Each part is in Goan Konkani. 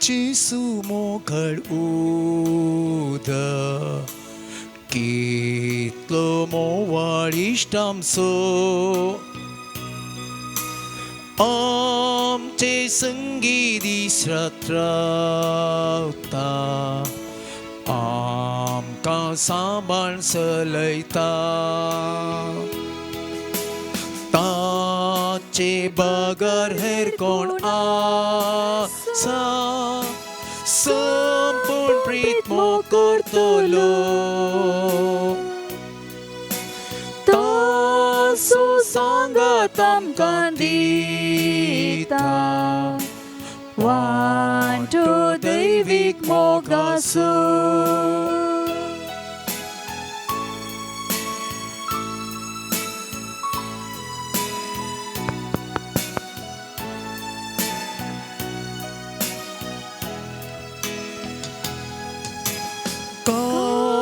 जेसू मोगाळ उदक कितलो मोवाळ इश्ट आमचो आमचे संगी दीस रात रावता आमकां सांबाळ चलयता ताचे बगर हेर कोण आसा संपूर्ण प्रीत मोग करतलो ताचो सांगात आमकां दिता वांटो दैवीक मोगाचो.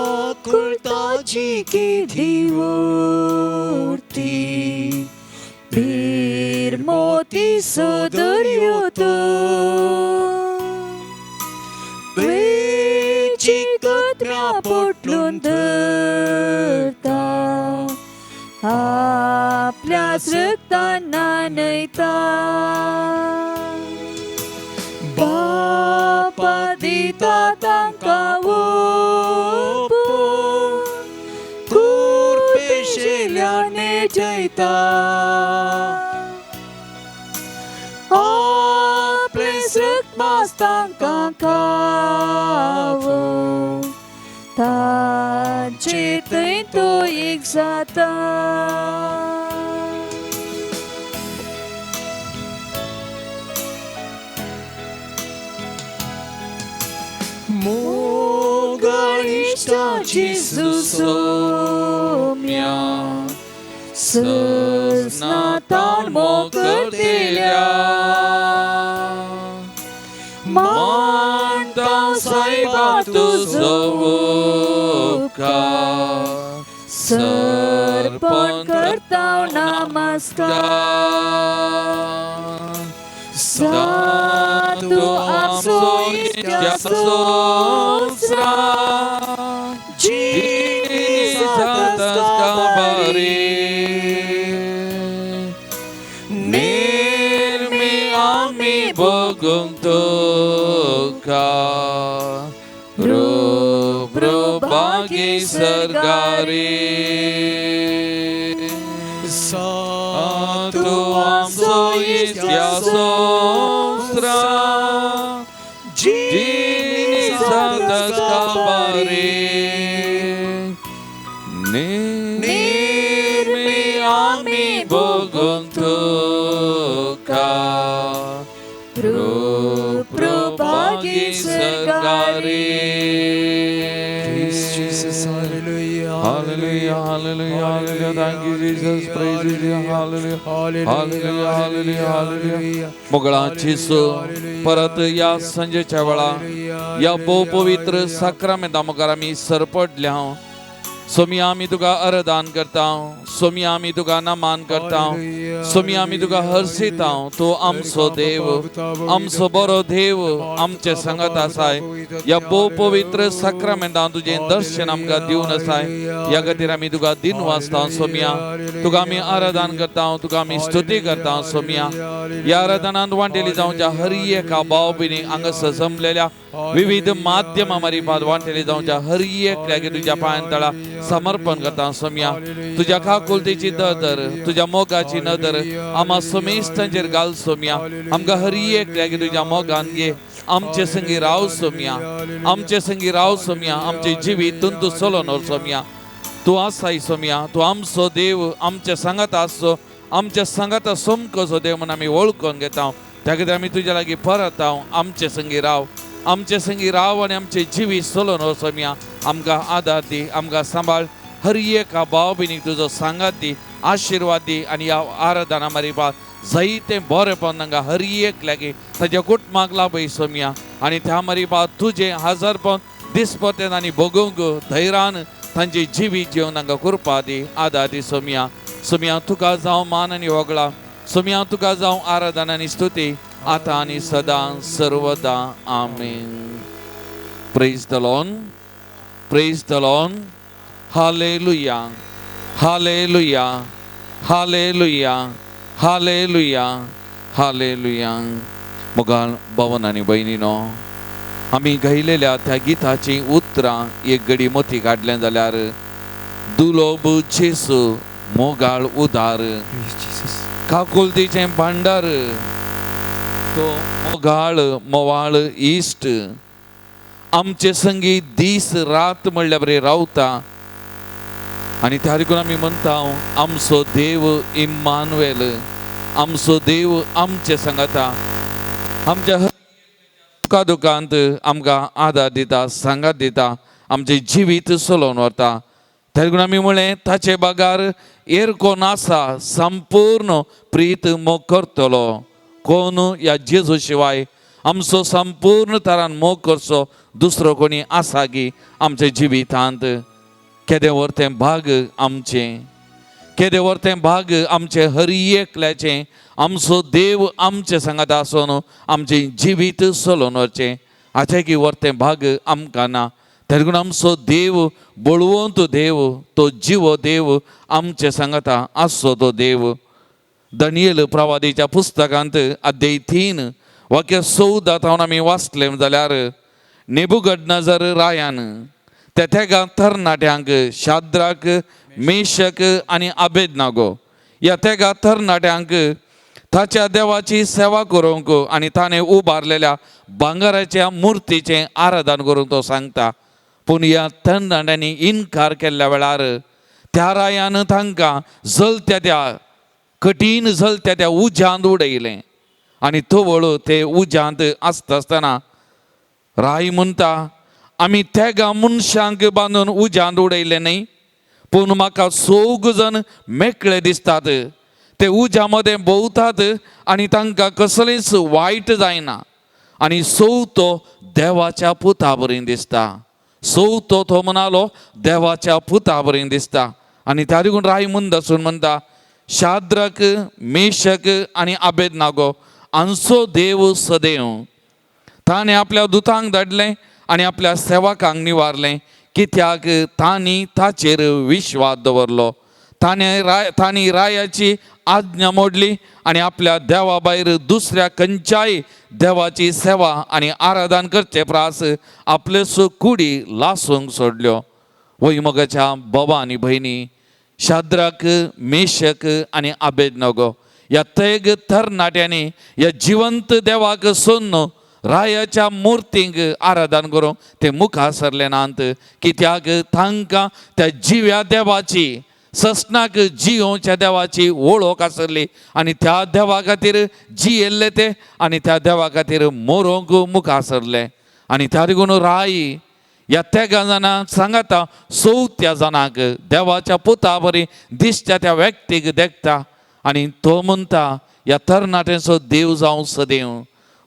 काकुळताची केदी उरती मोतीचो दर्यो तो वेचीक कदम्या पोटलून धरता आपल्याच रक्तान न्हाणयता. बापा दिता तांकां ओपून कुरपेशेल्याने जयता आपलें रक्त मांस तांकां खावोवन तांचे थंय तो एक जाता. मोगाळ इश्टा जेजू सोम्या सजनातान मोग करतेल्या मानता सायबा तुजो उपकार सर्पण करता नमस्कार. तूं आमचो इश्टा संवसार काबारी निर्मी आमी भोगूंक तुका रूप भागी सरकारी तूं आमचो इश्टा संवसार काबारी निर्मी आमी भोगूंक तुका रूप भागी सरकारी. Praise Jesus, hallelujah. Hallelujah, hallelujah, hallelujah. Thank you, Jesus. Praise you, hallelujah. Hallelujah, hallelujah, hallelujah. मोगळाची सो परत या संजेच्या वेळा या भोव पवित्र साक्रामेंता मुखार आमी सरपडल्या. सोमी आमी तुका अरदान करता, सोमी आमी तुका नमान करता, सोमी आमी तुका हर्षिता. तूं आमचो देव, आमचो बरो देव, आमचे संगत आसाय. ह्या भोव पवित्र साक्रामेंतान तुजें दर्शन आमकां दिवन आसाय. ह्या खातीर आमी तुका दिन वाचता सोमिया, तुका आमी आराधन करता, तुका आमी स्तुती करता सोमिया. ह्या आराधनांत वांटेली जावच्या हर एका भाव भयणीक हांगासर जमलेल्या विविध माध्यमां मार्फत वांटेली जावच्या हर एकल्याक तुज्या पांयां तळा समर्पण करता सोमिया. तुज्या काकुळतेची नदर, तुज्या मोगाची नदर आमा समेस्तांचेर घाल सोमिया. आमकां हर एकल्याक तुज्या मोगान घे, आमचे संगी राव सोमिया, आमचे संगी राव सोमिया. आमचे जिवीत तूं चलोन व्हर सोमिया. तूं आसाय सोमिया, तूं आमचो देव, आमचे सांगात आसचो, आमच्या सांगाता सोमकोचो देव म्हूण आमी वळखून घेता. त्या खातीर आमी तुज्या लागीं परत हांव, आमचे संगी राव, आमचे संगी राव आनी आमचे जिवीत चलोन व्हर सोमिया. आमकां आदार दी, आमकां सांबाळ. हर एका भाव भयणीक तुजो सांगात दी, आशिर्वाद दी आनी ह्या आराधना मार्फत जायतें बरेपण तांकां हर एकल्याक ताच्या कुटुंबाक लाभय सोमिया. आनी त्या मार्फत तुजें हजारपण दिसपतें आनी भोगूंक धैर्यान तांचे जिवीत जेवन तांकां कृपा दी, आदार दी सोमिया. सोमिया तुका जावं मान आनी वगळा, सोमिया तुका जावं आराधना आनी स्तुती. आतां आनी सदां सर्वदा. आमेन. Praise the Lord, praise the Lord. Hallelujah, hallelujah, hallelujah, hallelujah, hallelujah. मोगाळ भवन आनी भयणीनो, आमी गायलेल्या त्या गिताचीं उतरां एक घडी मोती काडलें जाल्यार, दुलोब जेसू मोगाळ उदार, Praise Jesus. काकुलतीचें भांडार, तो मोगाळ मोवाळ इश्ट आमचे संगी दीस रात म्हणल्यार बरें रावता. आनी त्या देखून आमी म्हणटा, आमचो देव इम्मानुएल, आमचो देव आमचे सांगाता, आमच्या दुखा दुखांत आमकां आदार दिता, सांगात दिता, आमचें जिवीत चलोवन व्हरता. त्या देखून आमी म्हणलें, ताचे बागार हेर कोण आसा संपूर्ण प्रीत मोग करतलो? कोण ह्या जेजू शिवाय आमचो संपूर्ण तरान मोग करचो दुसरो कोणी आसा की आमच्या जिवितांत? केदें व्हर तें भाग आमचें, केदें व्हर तें भाग आमचें हर एकल्याचें, आमचो देव आमचे सांगात आसून आमचें जिवीत चलोवन व्हरचें, हाचें की व्हर तें भाग आमकां ना. देखून आमचो देव बळवंत देव, तो जिवो देव आमचे सांगाता आसचो तो देव. दानियल प्रवादीच्या पुस्तकांत अध्याय 3 वाक्य 14 थावन आमी वाचलें जाल्यार, नेबुकदनेझर रायान त्या तेगा तरणाट्यांक, शाद्राक, मेशक आनी आबेदनागो ह्या तेगा तरणाट्यांक ताच्या देवाची सेवा करूंक आनी ताणें उबारलेल्या भांगराच्या मुर्तीचें आराधन करूंक तो सांगता. पूण ह्या तरणाट्यांनी इनकार केल्ल्या वेळार त्या रायान तांकां जलत्या त्या कठीण जलत्या त्या उज्यांत उडयलें. आनी तवळ ते उज्यांत आसता आसतना राय म्हणटा, आमी तेगा मनशांक बांदून उज्यांत उडयलें न्हय, पूण म्हाका चौग जाण मेकळे दिसतात, ते उज्या मदें भोंवतात आनी तांकां कसलेंच वायट जायना, आनी चवथो देवाच्या पुता बरी दिसता. चवथो तो म्हणालो देवाच्या पुता बरी दिसता. आनी त्या देखून राय मुंद आसून म्हणटा, शाद्रक, मेशक आनी आबेदनागो हांचो देव सदैव, ताणें आपल्या दुतांक धाडलें आनी आपल्या सेवकांक निवारलें, कित्याक तांणी ताचेर विश्वास दवरलो. ताणें राय तांणी रायाची आज्ञा मोडली आनी आपल्या देवा भायर दुसऱ्या खंयच्याय देवाची सेवा आनी आराधन करचे प्रास आपल्योच कुडी लासूंक सोडल्यो. वय मोगाच्या बाबा आनी भयणी, शाद्राक, मेशक आनी आबेदनगो ह्या तेग तरणाट्यांनी ह्या जिवंत देवाक सोन्न रायाच्या मुर्तींक आराधन करूंक ते मुखार सरले नात, कित्याक तांकां त्या जिव्या देवाची, ससनाक जियोवच्या देवाची वळख आसली आनी त्या देवा खातीर जियेल्ले ते आनी त्या देवा खातीर मोरोंक मुखार सरले. आनी त्या देखून राय ह्या तेगा जाणांक सांगाता चवथ्या जाणांक देवाच्या पुता बरी दिसच्या त्या व्यक्तीक देखता आनी तो म्हणटा, ह्या तरणाट्यांचो देव जावं सदैव.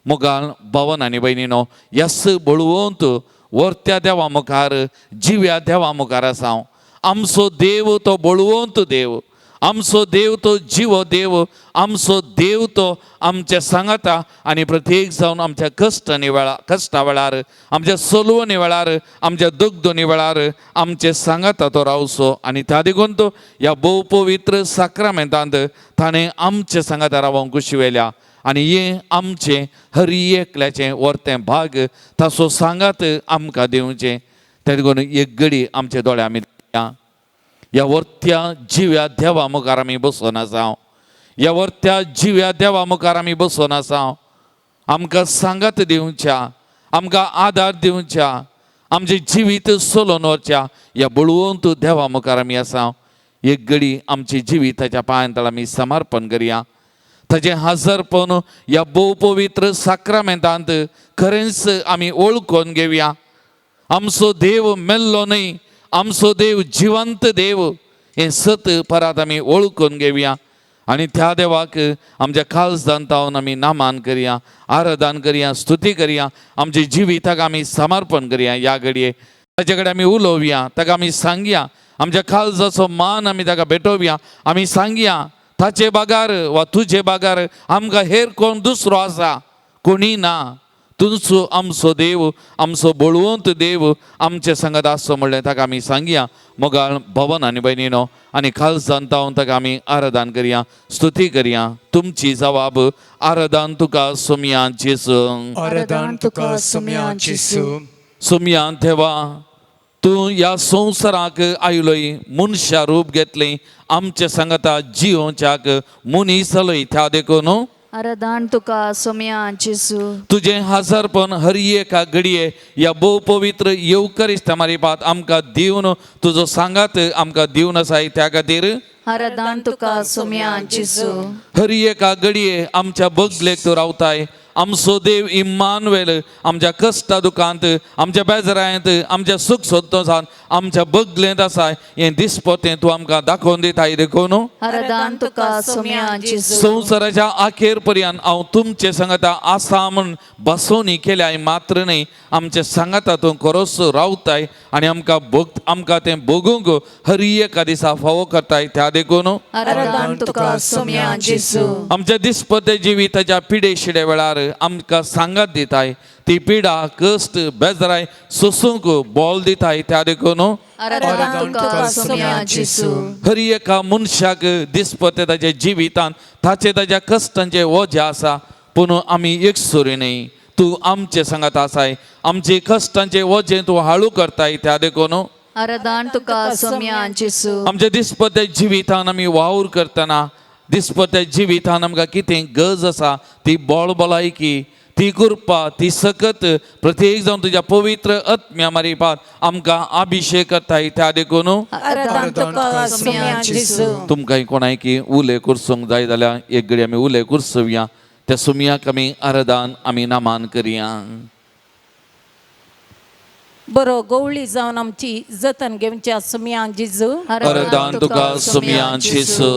मुगाल भवन आनी भयणीनो, यस बळवंत वर्त्या देवा मुखार, जिव्या देवा मुखार आसा हांव. आमचो देव तो बळवंत देव, आमचो देव तो जिवो देव, आमचो देव तो आमच्या सांगाता आनी प्रत्येक जावन आमच्या कश्टांनी वेळार, कश्टा वेळार, आमच्या सलवणी वेळार, आमच्या दुखदोनी वेळार आमचे सांगाता तो रावचो. आनी त्या देखून तो ह्या भोव पवित्र साक्रामेंतांत ताणें आमचे सांगाता रावंक कुशिवेल्या आनी हें आमचें हर एकल्याचें वर्तें भाग ताचो सांगात आमकां दिवचें. ते देखून एक घडी आमचे दोळे आमी ह्या वर्त्या जिव्या देवा मुखार आमी बसून आसा. ह्या वर्त्या जिव्या देवा मुखार आमी बसून आसा. आमकां सांगात दिवच्या, आमकां आदार दिवच्या, आमचें जिवीत चलोवन व्हरच्या ह्या बळवंत देवा मुखार आमी आसा. एक घडी आमच्या जिविताच्या पांयां आमी समर्पण करया. ताचें हजरपण ह्या भोव पवित्र साक्रामेंतांत खरेंच आमी वळखून घेवया. आमचो देव मेल्लो न्हय, आमचो देव जिवंत देव हें सत परत आमी वळखून घेवया आनी त्या देवाक आमच्या काळजान तावन आमी नामान करया, आराधन करया, स्तुती करया, आमच्या जिविताक आमी समर्पण करया. ह्या घडये ताचे कडेन आमी उलोवया, ताका आमी सांगया, आमच्या काळजाचो मान आमी ताका भेटोवया. आमी सांगया, ताचे बागार वा तुजे बागार आमकां हेर कोण दुसरो आसा कोणी ना. तुमचो आमचो देव, आमचो बळवंत देव आमचे सांगात आसचो म्हणलें ताका आमी सांगया. मोगाळ भवन आनी भयणीनो, आनी खालसान तावन ताका आमी आराधन करया, स्तुती करया. तुमची जवाब आराधन तुका सोमया जेजू. आराधन तुका सुम्या जेजू. सोमया देवा, तूं ह्या संवसाराक आयलोय, मनशा रूप घेतलें, आमचे सांगाता जियोवच्याक मनीस जालोय, त्या देखून आराधन तुका सोमया जेजू. तुजें हजारपण हर एका घडये ह्या भोव पवित्र येवकरिस्ता मारिपात आमकां दिवन तुजो सांगात आमकां दिवन आसाय, त्या खातीर आराधन तुका सोमया जेजू. हर एका घडये आमच्या बगलेक तूं रावताय. आमचो देव इम्मानुएल आमच्या कश्टा दुकांत, आमच्या बेजरायंत, आमच्या सूख संतोशांत आमच्या बगलेंत आसा हें दिसपतें तूं आमकां दाखोवन दिताय देखून आराधन तुका सोमया जेजू. संवसाराच्या अखेर पर्यंत हांव तुमचे सांगाता आसा म्हूण बसोवणी केल्या मात्र न्हय, आमचे सांगाता तूं खरोच रावताय आनी आमकां भोग आमकां तें भोगूंक हर एका दिसा फावो करताय, त्या देखून आराधन तुका सोमया जेजू. आमच्या दिसपत्या जिविताच्या पिडे शिडे वेळार आमकां सांगात दिताय, ती पिडा कश्ट बेजराय सोसूंक बोल दिताय, त्या देखून आराधन तुका सोमया जेजू. हर एका मनशाक दिसपत्या ताच्या जिवितान ताचे ताच्या कश्टांचे वजें आसा, पूण आमी एकसुरी न्हय, तूं आमचे सांगात आसाय, आमचे कश्टांचे वजें तूं हाळू करताय, त्या देखून आराधन तुका सोमया जेजू. आमच्या दिसपत्या जिवितान आमी वावर करतना दिसपत्या जिवितान आमकां कितें गरज आसा ती बोळ भलायकी, ती कृपा, ती सकत प्रत्येक जावन तुज्या पवित्र आत्म्या मारिपात आमकां अभिशेक करताय, त्या देखून आराधन तुका सोमया जेजू. तुमकां कोणायकी उले कुरसूंक जाय जाल्यार एक घडी आमी उले कुरसुया, त्या सुमयाक आमी आराधन आमी नामान करया. बरो गवळी जावन आमची जतन घेवच्या सुमया जेजू. आराधन तुका सुमया जेजू.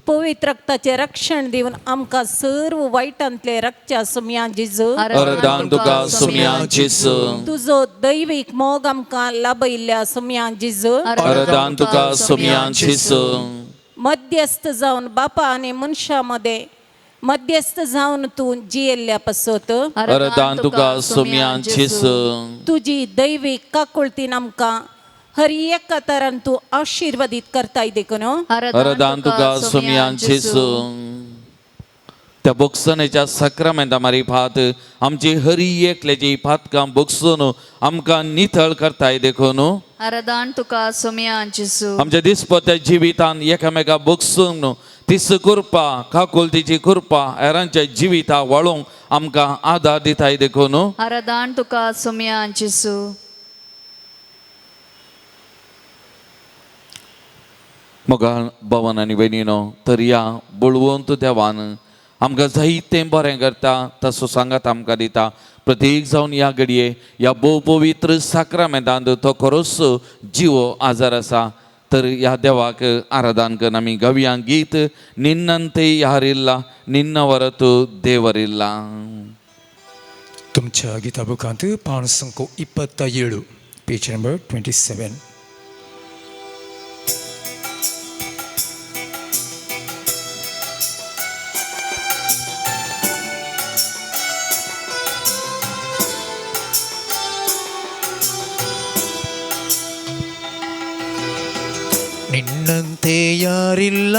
पवित्र रक्ताचें रक्षण दिवन आमकां सर्व वायटांतले रक्षच्या सुमया जेजू. आराधन तुका सुमया जेजू. तुजो दैवीक मोग आमकां लाभयिल्ल्या सुमया जेजू. आराधन तुका सुमया जेजू. मध्यस्थ जावन बापा आनी मनशा मदें मध्यस्थ जावन तूं जियेल्ल्या पासत आराधन तुका सुमया जेजू. तुजी दैवीक काकुळतीन आमकां हर एका तरान तूं आशिर्वादीत करताय देखून आराधन तुका सुमया जेजू. त्या बोगसणेच्या सक्रामेंता मारिफात आमची हरी एकल्याची पातकां बोगसून आमकां नितळ करताय देखून आराधन तुका सोमया जेजू. आमच्या दिसपत्या जिवितान एकामेका बोगसून तीच कृपा काकुलतीची कृपा हेरांच्या जिविता वाळोवंक आमकां आदार दिताय देखून आराधन तुका सोमया जेजू. मोगाळ भवन आनी भयणीनो, तर ह्या बळवंत देवान आमकां जायतें बरें करता, तसो सांगात आमकां दिता. प्रत्येक जावन ह्या घडये ह्या भोव पवित्र साक्रामेंतांत तो खरोच जिवो आजार आसा, तर ह्या देवाक आराधन करून आमी गावया गीत निन्नंते यारिल्ला निन्नवरतु देवरिल्ला. तुमच्या गीता बुकांत 527, पेज नंबर 27. ನಿನ್ನಂತೆ ಯಾರಿಲ್ಲ,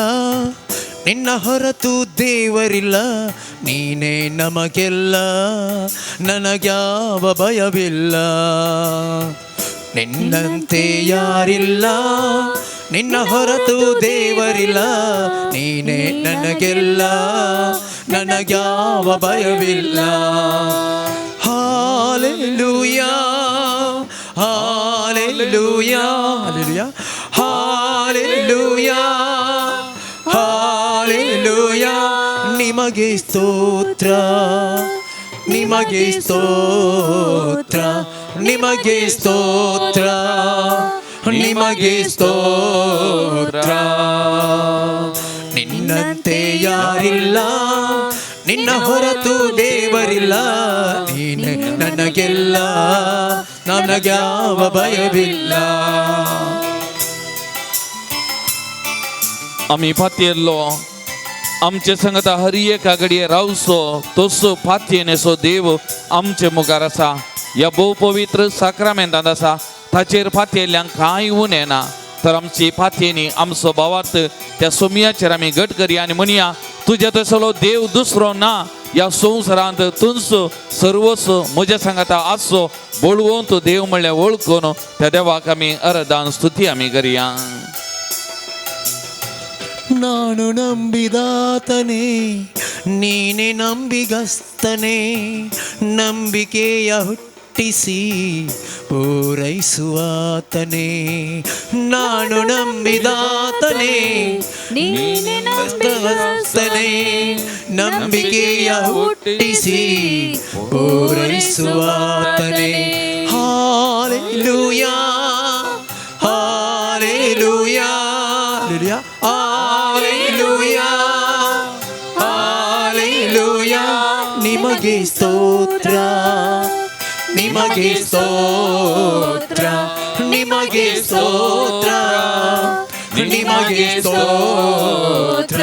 ನಿನ್ನ ಹೊರತು ದೇವರಿಲ್ಲ, ನೀನೇ ನಮಗೆಲ್ಲ, ನನಗ್ಯಾವ ಭಯವಿಲ್ಲ. ನಿನ್ನಂತೆ ಯಾರಿಲ್ಲ, ನಿನ್ನ ಹೊರತು ದೇವರಿಲ್ಲ, ನೀನೇ ನನಗೆಲ್ಲ, ನನಗ್ಯಾವ ಭಯವಿಲ್ಲ. Hallelujah, hallelujah, hallelujah, hallelujah, hallelujah. ನಿಮಗೆ ಸ್ತೋತ್ರ, ನಿಮಗೆ ಸ್ತೋತ್ರ, ನಿಮಗೆ ಸ್ತೋತ್ರ, ನಿಮಗೆ ಸ್ತೋತ್ರ. ನಿನ್ನಂತೆ ಯಾರಿಲ್ಲ, ನಿನ್ನ ಹೊರತು ದೇವರಿಲ್ಲ, ನೀನೆ ನನಗೆಲ್ಲ, ನನಗ್ಯಾವ ಭಯವಿಲ್ಲ. आमी पातयेल्लो आमचे संगता हर एका घडये रावचो तसो फातयेन देव आमचे मुखार आसा. ह्या भोव पवित्र साक्रामेंतांत आसा ताचेर फातयेल्ल्यांक कांय उणें ना. तर आमची फातयेनी आमचो भावार्थ त्या सोमयाचेर आमी घट करया आनी म्हणया तुज्या तसलो देव दुसरो ना ह्या संवसारांत, तुंच सर्वस्व म्हज्या सांगाता आसचो बळवंत देव म्हणल्यार वळखून त्या देवाक आमी अरदान स्तुती आमी करया. ನಾನು ನಂಬಿದಾತನೇ ನೀನೆ ನಂಬಿಗಸ್ತನೇ, ನಂಬಿಕೆಯ ಹುಟ್ಟಿಸಿ ಪೂರೈಸುವಾತನೇ. ನಾನು ನಂಬಿದಾತನೇ ನೀನೆ ನಂಬಿಗಸ್ತನೇ, ನಂಬಿಕೆಯ ಹುಟ್ಟಿಸಿ ಪೂರೈಸುವಾತನೇ. Hallelujah, hallelujah, hallelujah, hallelujah. ನಿಮಗೆ ಸ್ತೋತ್ರ, ನಿಮಗೆ ಸ್ತೋತ್ರ, ನಿಮಗೆ ಸ್ತೋತ್ರ, ನಿಮಗೆ ಸ್ತೋತ್ರ.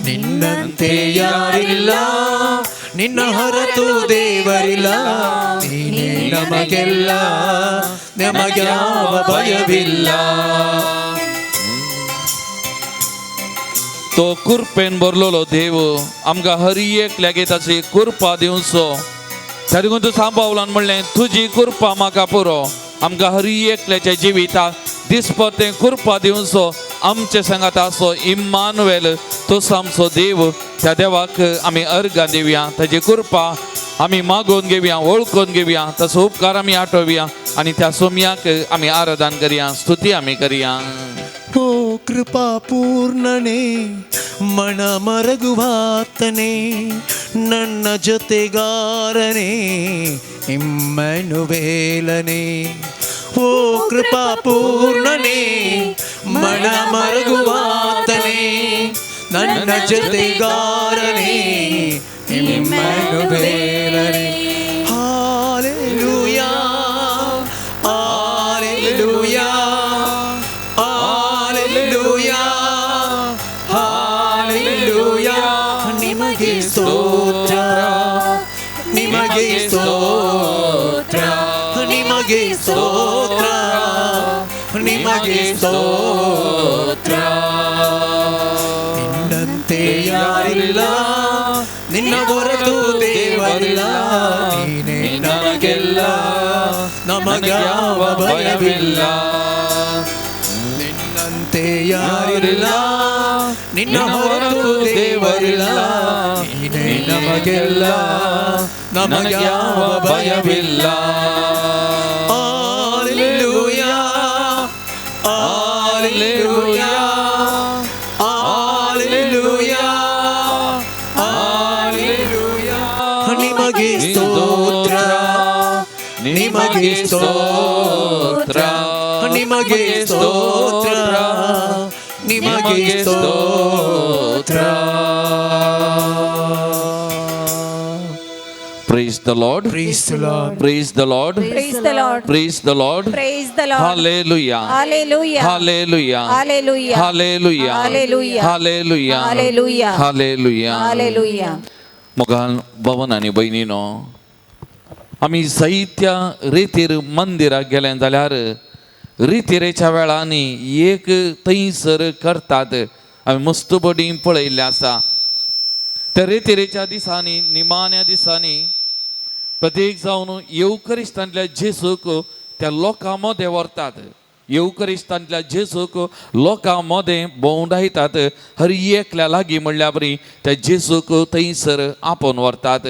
ನಿನ್ನಂತೆ ಯಾರಿಲ್ಲ, ನಿನ್ನ ಹೊರತು ದೇವರಿಲ್ಲ, ನೀನೇ ನಮಗೆಲ್ಲ, ನಮಗ್ಯಾವ ಭಯವಿಲ್ಲ. तो कुरपेन भरलेलो देव आमकां हर एकल्याक ताची कृपा दिवचो. त्या देखून तूं सांबावलान म्हणलें तुजी कृपा म्हाका पुरो. आमकां हर एकल्याच्या जिविताक दिसपटें कृपा दिवचो. आमचे सांगात आसो इम्मानुएल तोच आमचो देव. त्या देवाक आमी अर्गां दिवया, ताजी कृपा आमी मागोवन घेवया, वळखून घेवया, ताचो उपकार आमी आठोवया आनी त्या सोमयाक आमी आराधन करया, स्तुती आमी करया. ಓ ಕೃಪಾ ಪೂರ್ಣನೇ, ಮನ ಮರಗುವಾತನೇ, ನನ್ನ ಜೊತೆಗಾರನೇ ಇಮ್ಮನುವೇಲನೇ. ಓ ಕೃಪಾ ಪೂರ್ಣನೇ, ಮನ ಮರಗುವಾತನೇ, ನನ್ನ ಜೊತೆಗಾರನೇ ಇಮ್ಮನುವೇಲನೇ. Hallelujah, hallelujah, hallelujah, hallelujah. ನಿಮಗೆ ಸ್ತೋತ್ರ, ನಿಮಗೆ ಸ್ತೋತ್ರ, ನಿಮಗೆ ಸ್ತೋತ್ರ, ನಿಮಗೆ ಸ್ತೋತ್ರ. ನಿನ್ನಂತೆ ಯಾರಿಲ್ಲ, ನಿನ್ನ ಹೊರತು ದೇವರಿಲ್ಲ, ನೀನೇ ನಮಗೆಲ್ಲ, ನಮಗ್ಯಾವ ಭಯವಿಲ್ಲ. ನಿನ್ನಂತೆ ಯಾರಿಲ್ಲ, ನಿನ್ನ ಹೊರತು ದೇವರಿಲ್ಲ, ನೀನೇ ನಮಗೆಲ್ಲ, ನಮಗ್ಯಾವ ಭಯವಿಲ್ಲ. Hallelujah, hallelujah, hallelujah, hallelujah. ನಿಮಗೆ ಸ್ತೋತ್ರ, ನಿಮಗೆ ಸ್ತೋತ್ರ, ನಿಮಗೆ ಸ್ತೋತ್ರ, ನಿಮಗೆ ಸ್ತೋತ್ರ. Praise the Lord. Praise the Lord. Praise the Lord. Praise the Lord. Praise the Lord. Praise the Lord. Hallelujah. Hallelujah. Hallelujah. Hallelujah. Hallelujah. Hallelujah. Hallelujah. Hallelujah. Hallelujah. Hallelujah. मोगान भवन आनी भयणीनो, आमी जायत्या रितीर मंदिराक गेले जाल्यार रितिरेच्या वेळांनी एक थंयसर करतात, आमी मस्त बडी पळयल्लें आसा. त्या रितिरेच्या दिसांनी, निमाण्या दिसांनी प्रत्येक जावन येवकरिस्तांतल्या जेजूक त्या लोकां मदें व्हरतात, येवकरिस्तांतल्या जेजूक लोकां मदें भोंवडायतात. हर एकल्या लागीं म्हणल्या बरी त्या जेजूक थंयसर आपोवन व्हरतात.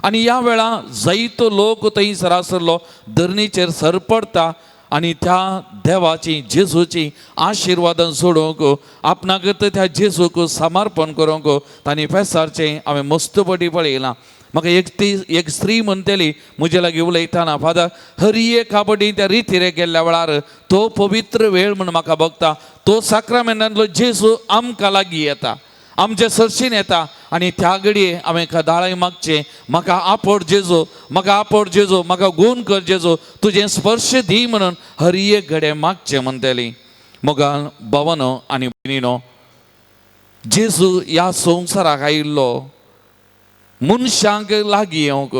आनी ह्या वेळा जायतो लोक थंयसर आसलो धरणीचेर सरपडटा आनी त्या देवाची जेजूची आशिर्वादां सोडोवंक आपणाक त्या जेजूक समर्पण करूंक तांणी फेसारचें हांवें मस्त पटी पळयलां. म्हाका एक ती एक स्त्री म्हणटली म्हजे लागीं उलयतना, फादर हर एक काबडी त्या रितीरे गेल्ल्या वेळार तो पवित्र वेळ म्हूण म्हाका भोगता. तो साक्रामेंतांतलो जेजू आमकां लागीं येता, आमचे सरशीन येता आनी त्या घडये हांवें कदाळाय मागचें, म्हाका आपोड जेजो, म्हाका आपोड जेजो, म्हाका गूण कर जेजो, तुजें स्पर्श दी म्हणून हर एक घडये मागचें म्हणटली. मोगान भवनो आनी भयणीनो, जेजू ह्या संवसाराक आयिल्लो मनशांक लागीं येवंक,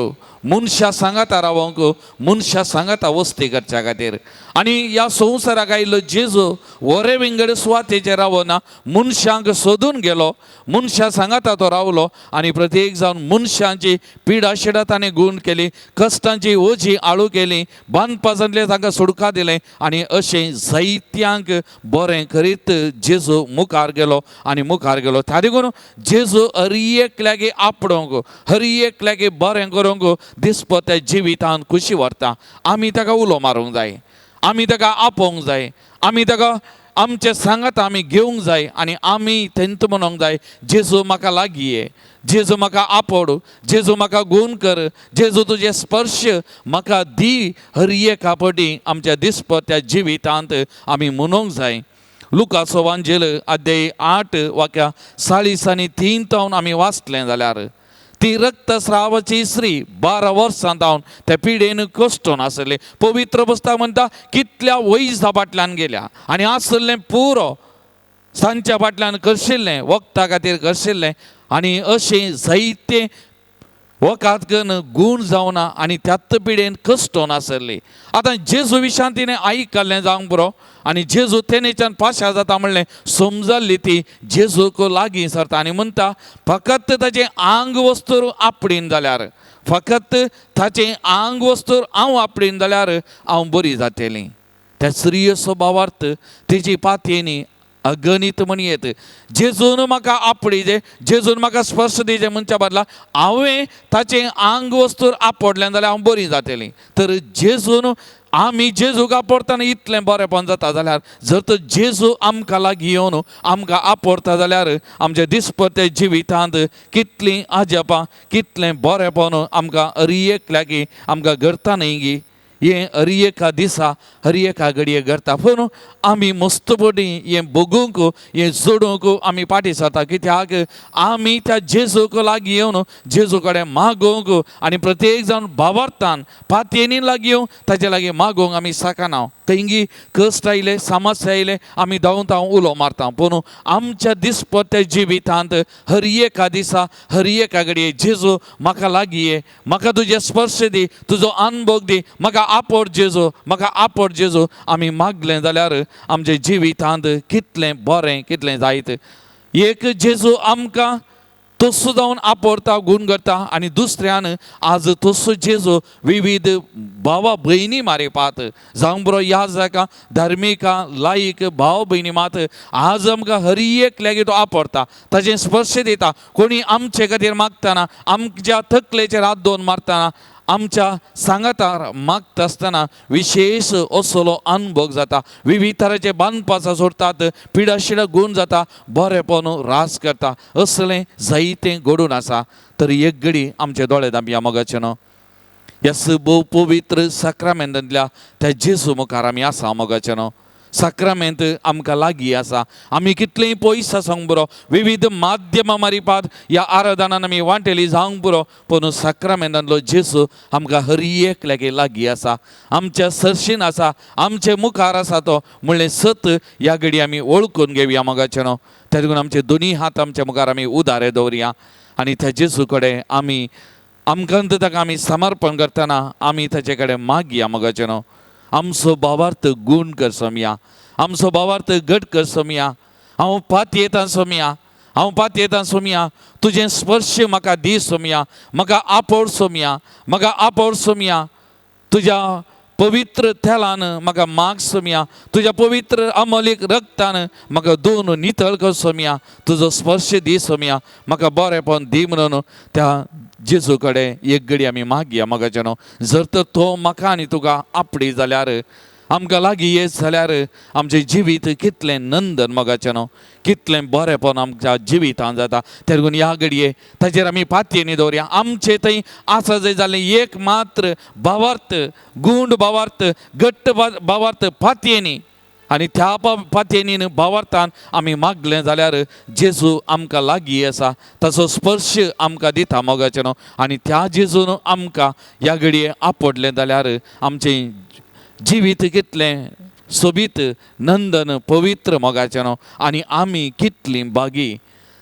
मनशां सांगाता रावंक, मनशां सांगाता वस्ती करच्या खातीर. आनी ह्या संवसाराक आयिल्लो जेजू वरे विंगड सुवातेचेर रावना, मनशांक सोदून गेलो, मनशां सांगाता तो रावलो आनी प्रत्येक जावन मनशांची पिडा शिडा ताणें गूण केली, कश्टांची ओजी आळू केली, बांदपासांतले तांकां सुडका दिलें आनी अशें जायत्यांक बरें करीत जेजू मुखार गेलो आनी मुखार गेलो. त्या देखून जेजू हर एकल्याक आपडोवंक, हर एकल्याक बरें करूंक दिसपत्या जिवितान खुशी व्हरता. आमी ताका उलो मारूंक जाय, आमी ताका आपोवंक जाय, आमी ताका आमचे सांगात आमी घेवंक जाय आनी आमी थेंत म्हणोंक जाय, जेजू म्हाका लागीं ये, जेजू म्हाका आपोड, जेजू म्हाका गूण कर, जेजू तुजे स्पर्श म्हाका दी. हर एका पटी आमच्या दिसपत्या जिवितांत आमी म्हणोंक जाय. लुकाचो वांजेल अध्याय 8 वाक्या 40 आनी 3 तावन आमी वाचलें जाल्यार ती रक्तस्रावाची स्त्री 12 वर्सां जावन त्या पिडेन कश्टून आसले. पवित्र पुस्तक म्हणटा कितल्या वैजा फाटल्यान गेल्या आनी आसलें पुरो सांच्या फाटल्यान करशिल्लें, वखदा खातीर करशिल्लें आनी अशें जायते वखद करून गूण जावना आनी त्याच पिडेन कश्टून आसली. आतां जेजू विशान तिणें आयकल्लें जावंक पुरो आनी जेजू तेणेच्यान पाशार जाता म्हणलें समजल्ली ती जेजूक लागीं सरता आनी म्हणटा फकत ताचें आंग वस्तूर आपडीन जाल्यार, फकत ताचें आंग वस्तूर हांव आपडीन जाल्यार हांव बरी जातली. त्या स्त्रियेचो भावार्थ तिची पातयेनी अगणीत म्हणयेत. जेजून म्हाका आपडीजे, जेजून म्हाका स्पर्श दिजे म्हणच्या बदला हांवें ताचें आंग वस्तूर आपडलें जाल्यार हांव बरी जातली. तर जेजून आमी जेजूक आपडतना इतलें बरेंपण जाता जाल्यार जर तर जेजू आमकां लागीं येवन आमकां आपडता जाल्यार आमच्या दिसपत्या जिवितांत कितलीं आजपां, कितलें बरेंपण आमकां हर एक लागीं आमकां घडता न्हय गी. हें हर एका दिसा हर एका घडये घडता. पूण आमी मस्तपणी हें बगूंक, हें जोडूंक आमी फाटीं सरता, कित्याक आमी त्या जेजूक लागीं येवन जेजू कडेन मागूंक आनी प्रत्येक जावन भावार्थान पातयेनी लागीं येवन ताचे लागीं मागूंक आमी शकना. खंयगी कश्ट आयले, समस्या आयले, आमी धांवन धांवन उलो मारता. पूण आमच्या दिसपत्या जिवितांत हर एका दिसा हर एका घडये जेजू म्हाका लागीं ये, म्हाका तुजे स्पर्श दी, तुजो अनुभव दी, म्हाका आपड जेजू, म्हाका आपड जेजू आमी मागलें जाल्यार आमच्या जिवितांत कितलें बरें, कितलें जायत. एक जेजू आमकां तसो जावन आपडता, गूण करता आनी दुसऱ्यान आज तसो जेजू विविध भावा भयणी मारिपात जावं बरो ह्या जाका धार्मिका लायक भाव भयणी मात आज आमकां हर एक लागीं तो आपडता, ताजें स्पर्श दिता. कोणी आमचे खातीर मागतना, आमच्या तकलेचेर हात दोन मारतना, आमच्या सांगातार मागता आसतना विशेश असलो अनुभव जाता. विविध तरांचे बांदपासां सोडटात, पिडाशिडा गूण जाता, बरेंपण रास करता, असलें जायतें घडून आसा. तर एक घडी आमचे दोळे धांपया मोगाचें न्हू. ह्या भोव पवित्र साक्रामेंतांतल्या त्या जेजू मुखार आमी आसा मोगाचें न्हू. साक्रामेंत आमकां लागीं आसा, आमी कितलेंय पयस आसूंक पुरो, विविध माध्यमां मारिपात ह्या आराधनान आमी वांटेली जावंक पुरो, पूण साक्रामेंतांतलो जेजू आमकां हर एक लागीं लागीं आसा, आमच्या सरशीन आसा, आमचे मुखार आसा तो म्हणलें सत ह्या घडी आमी वळखून घेवया मोगाचें न्हू. त्या देखून आमचे दोनी हात आमच्या मुखार आमी उदारे दवरया आनी त्या जेजू कडेन आमी आमकां ताका आमी समर्पण करतना आमी ताचे कडेन मागया मोगाचें न्हू. आमचो भावार्थ गूण कर सोमया, आमचो भावार्थ घट कर सोमया, हांव पातयेतां सोमया, हांव पातयेतां सोमया, तुजें स्पर्श म्हाका दी सोमया, म्हाका आपोड सोमया, म्हाका आपोड सोमया, तुज्या पवित्र तेलान म्हाका माग सोमया, तुज्या पवित्र अमोलीक रक्तान म्हाका दोन नितळ कर सोमया, तुजो स्पर्श दी सोमया, म्हाका बरेंपण दी म्हणून त्या जेजू कडेन एक घडी आमी मागया मोगाचें न्हू. जर तर तो म्हाका आनी तुका आपडी जाल्यार, आमकां लागीं येत जाल्यार आमचें जिवीत कितलें नंदन मोगाचें न्हू, कितलें बरेंपण आमच्या जिवितांत जाता. त्या देखून ह्या घडये ताचेर आमी पातयेनी दवरया. आमचें थंय आसा जंय जालें एक मात्र भावार्थ, गूंड भावार्थ, घट्ट भावार्थ पातयेनी आनी त्या पातयेनीन भावार्थान आमी मागलें जाल्यार जेजू आमकां लागीं आसा, ताचो स्पर्श आमकां दिता मोगाचें न्हू. आनी त्या जेजून आमकां ह्या घडये आपडलें जाल्यार आमचें जिवीत कितलें सोबीत, नंदन, पवित्र मोगाचें न्हू आनी आमी कितलीं बागी.